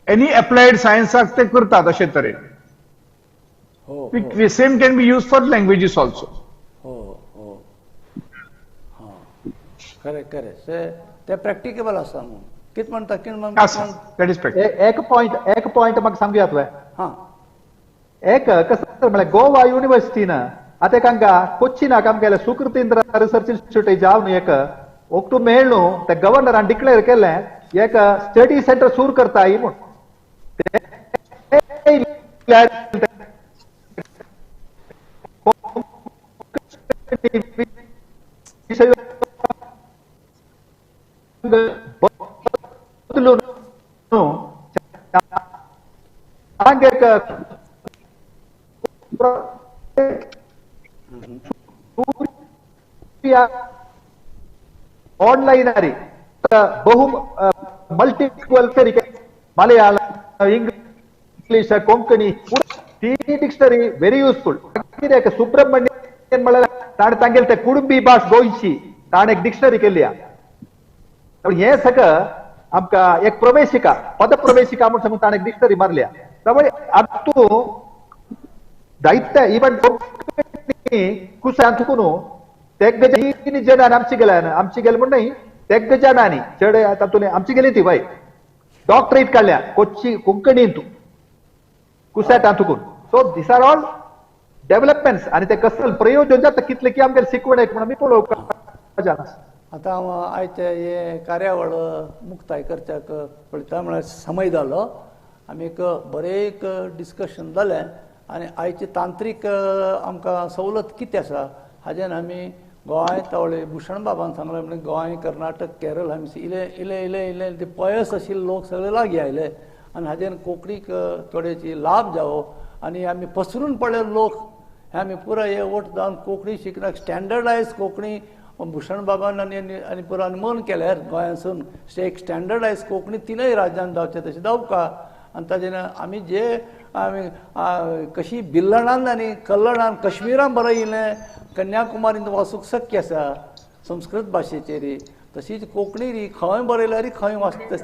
C: any applied science ते करतात अशे तरेन. Same can be used for languages also.
A: हो हो हां, correct correct. ते प्रॅक्टिकेबल आसा म्हणून कित म्हणटा कित.
E: एक पॉयंट, एक पॉयंट म्हाका सांगुया तुवें.
A: हां,
E: एक कसं म्हळ्यार गोवा युनिवर्सिटीन आतां एक हांगा कोच्चीनाक आमगेलें सुकृतींद्र रिसर्च इन्स्टिट्यूट जावन एक ओक्टू मेळ्ळू ते गव्हर्नरान डिक्लेअर केलें एक स्टडी सेंटर सुरू करता म्हूण. ऑनलाइन बहु मल्टिपल मलयाळम, इंग्लिश, कोंकणी ती डिक्शनरी व्हेरी युजफुल. कित्याक सुब्रमण्यन म्हळ्यार ताणें तांगेले ते कुडुंबी भास गोंयची ताणें एक डिक्शनरी केली. हें सगळं आमकां एक प्रवेशिका, पदप्रवेशिका म्हूण सांगून ताणें एक डिक्शनरी मारल्या. त्यामुळे आतां तूं जायते इवन कोंकणी कुसां चुकून तेग जणांनी आमची गेल्या, आमची गेले म्हूण न्हय, तेग जणांनी चड तातूंत आमची गेली ती वय डॉक्टरेट काडल्या कोच्ची कोंकणींत कुसाटां चुकून. So these are all developments आनी ते कसले प्रयोजन जाता कितले की आमगेले शिकवण म्हणून आमी पळोवपाक जाय.
A: आतां हांव आयचे हे कार्यावळ मुक्ताय करच्याक पळयता म्हळ्यार समय जालो. आमी एक बरें एक डिस्कशन जालें आनी आयची तांत्रीक आमकां सवलत कितें आसा हाजेन आमी गोंय तवळे भूषण बाबान सांगलें म्हणजे गोंय, कर्नाटक, केरळ आमी इले इले इले इले ते पयस आशिल्ले लोक सगळे लागीं आयले आनी हाजेन कोंकणीक थोडेची लाभ जावो आनी आमी पसरून पडले लोक हे आमी पुराय हे वट जावन कोंकणी शिकण्याक स्टँडर्डायज कोंकणी भूषण बाबान आनी आनी पुराय मन केल्यार गोंयांसून एक स्टँडर्डायज कोंकणी तिनूय राज्यांत जावचें तशें जावका. आनी ताजेन आमी जे आमी कशी बिल्लणान आनी कल्लणान कश्मीरान बरयलें, कन्याकुमारीन वाचूंक शक्य आसा संस्कृत भाशेचेर, तशीच कोंकणी खंय बरयल्यार खंय वाचता.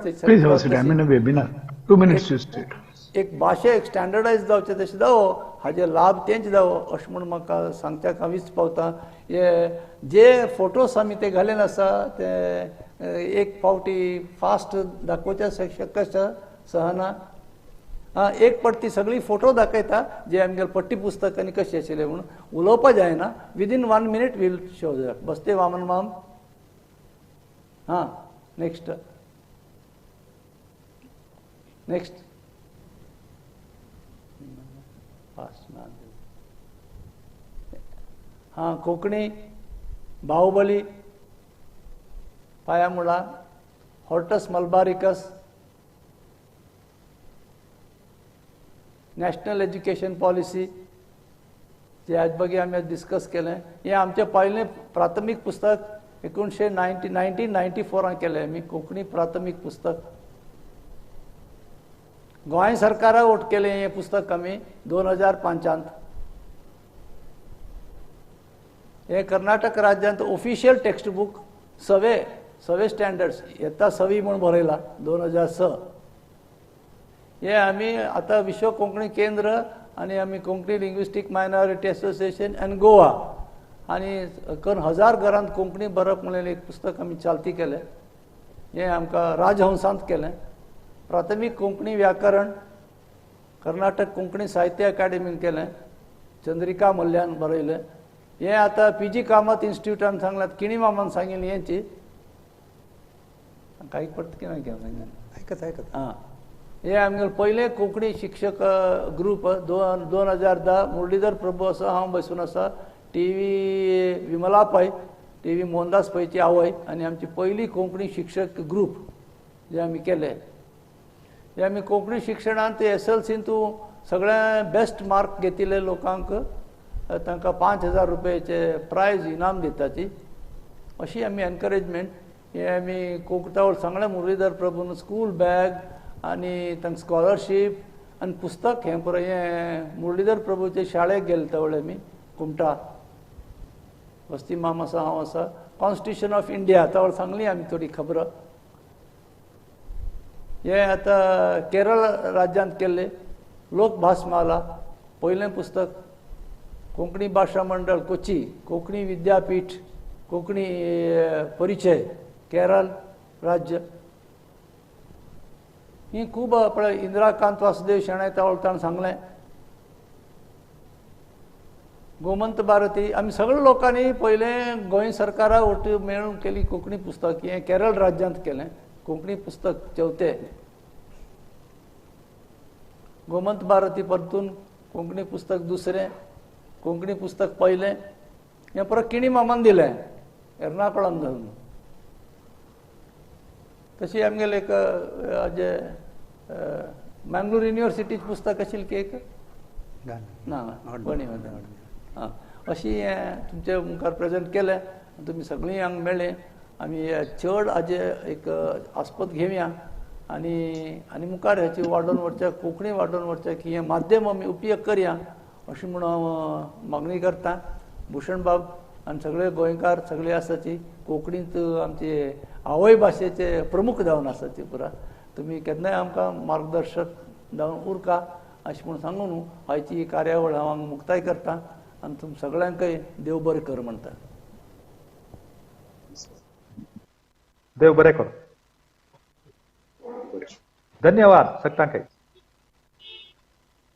A: एक भाशा एक स्टँडर्डायज जावचें तशें जावो, हाजे लाभ तेंच जावो अशें म्हूण म्हाका सांगच्याक हांव वीस पावता. हे जे फोटोस आमी ते घालेन आसा ते एक फावटी फास्ट दाखोवचें शक्य आसा सहना. एक पट्टी सगळी फोटो दाखयता जे आमगेले पट्टी पुस्तक आनी कशें आशिल्लें म्हणून उलोवपा जायना. Within 1 minute we'll show that. बसते वामन माम. हां, नेक्स्ट नेक्स्ट हां, Konkani, Baahubali, पायामुळा, Hortus Malabaricus, national education policy जे आज बगे आमी डिस्कस केलें. हें आमचें पयलें प्राथमीक पुस्तक 1994 केलें आमी कोंकणी प्राथमीक पुस्तक. गोंय सरकारा वोट केलें हें पुस्तक आमी 2005. हें कर्नाटक राज्यांत ऑफिशियल टेक्स्ट बूक सवे सवे स्टँडर्ड्स येता सवी म्हूण बरयला 2006. हे आमी आतां विश्व कोंकणी केंद्र आनी आमी Konkani linguistic minority association आनी गोवा आनी करून 1000 घरांत कोंकणी बरप म्हणलें एक पुस्तक आमी चालती केलें. हें आमकां राजहंसांत केलें. प्राथमीक कोंकणी व्याकरण कर्नाटक कोंकणी साहित्य अकादेमीन केलें, चंद्रिका मल्ल्यान बरयलें. हें आतां पी जी कामत इन्स्टिट्यूटान सांगलां, किणी मामान सांगिल्लें हेंची कांय पडटा की ना. आयकत आयकत हां. हे आमगेले पयले कोंकणी शिक्षक ग्रूप 2010 मुरलीधर प्रभू आसा, हांव बसून आसा, T V Vimala Pai, T V Mohandas patchy आवय, आनी आमची पयली कोंकणी शिक्षक ग्रूप जे आमी केले. जे आमी कोंकणी शिक्षणांत SLC तूं सगळे बेस्ट मार्क घेतिल्ले लोकांक तांकां 5,000 रुपयाचे प्रायज इनाम दिताची, अशी आमी एनकरेजमेंट. हे आमी कोंकतावळ सांगलें मुरलीधर प्रभून स्कूल बॅग आनी तांकां स्कॉलरशीप आनी पुस्तक हें पुरो हें मुरलीधर प्रभूचे शाळेक गेले तवळे आमी कुमटा वस्ती माम आसा, हांव आसा. कॉन्स्टिट्यूशन ऑफ इंडिया तवळ सांगली आमी थोडी खबर. हे आतां केरळ राज्यांत केल्ले लोकभासमाला पयलें पुस्तक, कोंकणी भाशा मंडळ कोची, कोंकणी विद्यापीठ, कोंकणी परिचय केरळ राज्य. ही खूब पळय इंदिराकांत वासुदेव शेणै तावळ ताणें सांगलें, गोमंत भारती. आमी सगळे लोकांनी पयलें गोंय सरकारा वटेन मेळून केली कोंकणी पुस्तक. हें केरळ राज्यांत केलें कोंकणी पुस्तक चवथे. गोमंत भारती परतून कोंकणी पुस्तक दुसरें, कोंकणी पुस्तक पयलें. हें परत किणी मामान दिलें एर्नाकुळम धरून. तशी आमगेले एक जे मँगलोर युनिवर्सिटीचें पुस्तक आशिल्लें की एक ना बणी आं, अशी हें तुमचे मुखार प्रेजेंट केलें. तुमी सगळीं हांगा मेळ्ळीं. आमी चड हाजे एक आस्पत घेवया आनी आनी मुखार हेची वाडोवन व्हरच्या, कोंकणी वाडोवन व्हरच्या की हें माध्यम आमी उपयोग करया अशें म्हूण हांव मागणी करता. भूषण बाब आनी सगळे गोंयकार सगळे आसाची कोंकणींत आमचे आवय भाशेचे प्रमुख जावन आसाची पुरा. तुमी केन्नाय आमकां मार्गदर्शक जावन उरका अशें म्हूण सांगून आयची ही कार्यावळ हांव हांगा मुक्ताय करता आनी तुम सगळ्यांकय देव बरें कर म्हणटा.
E: देव बरें कर. धन्यवाद सगळ्यांकय.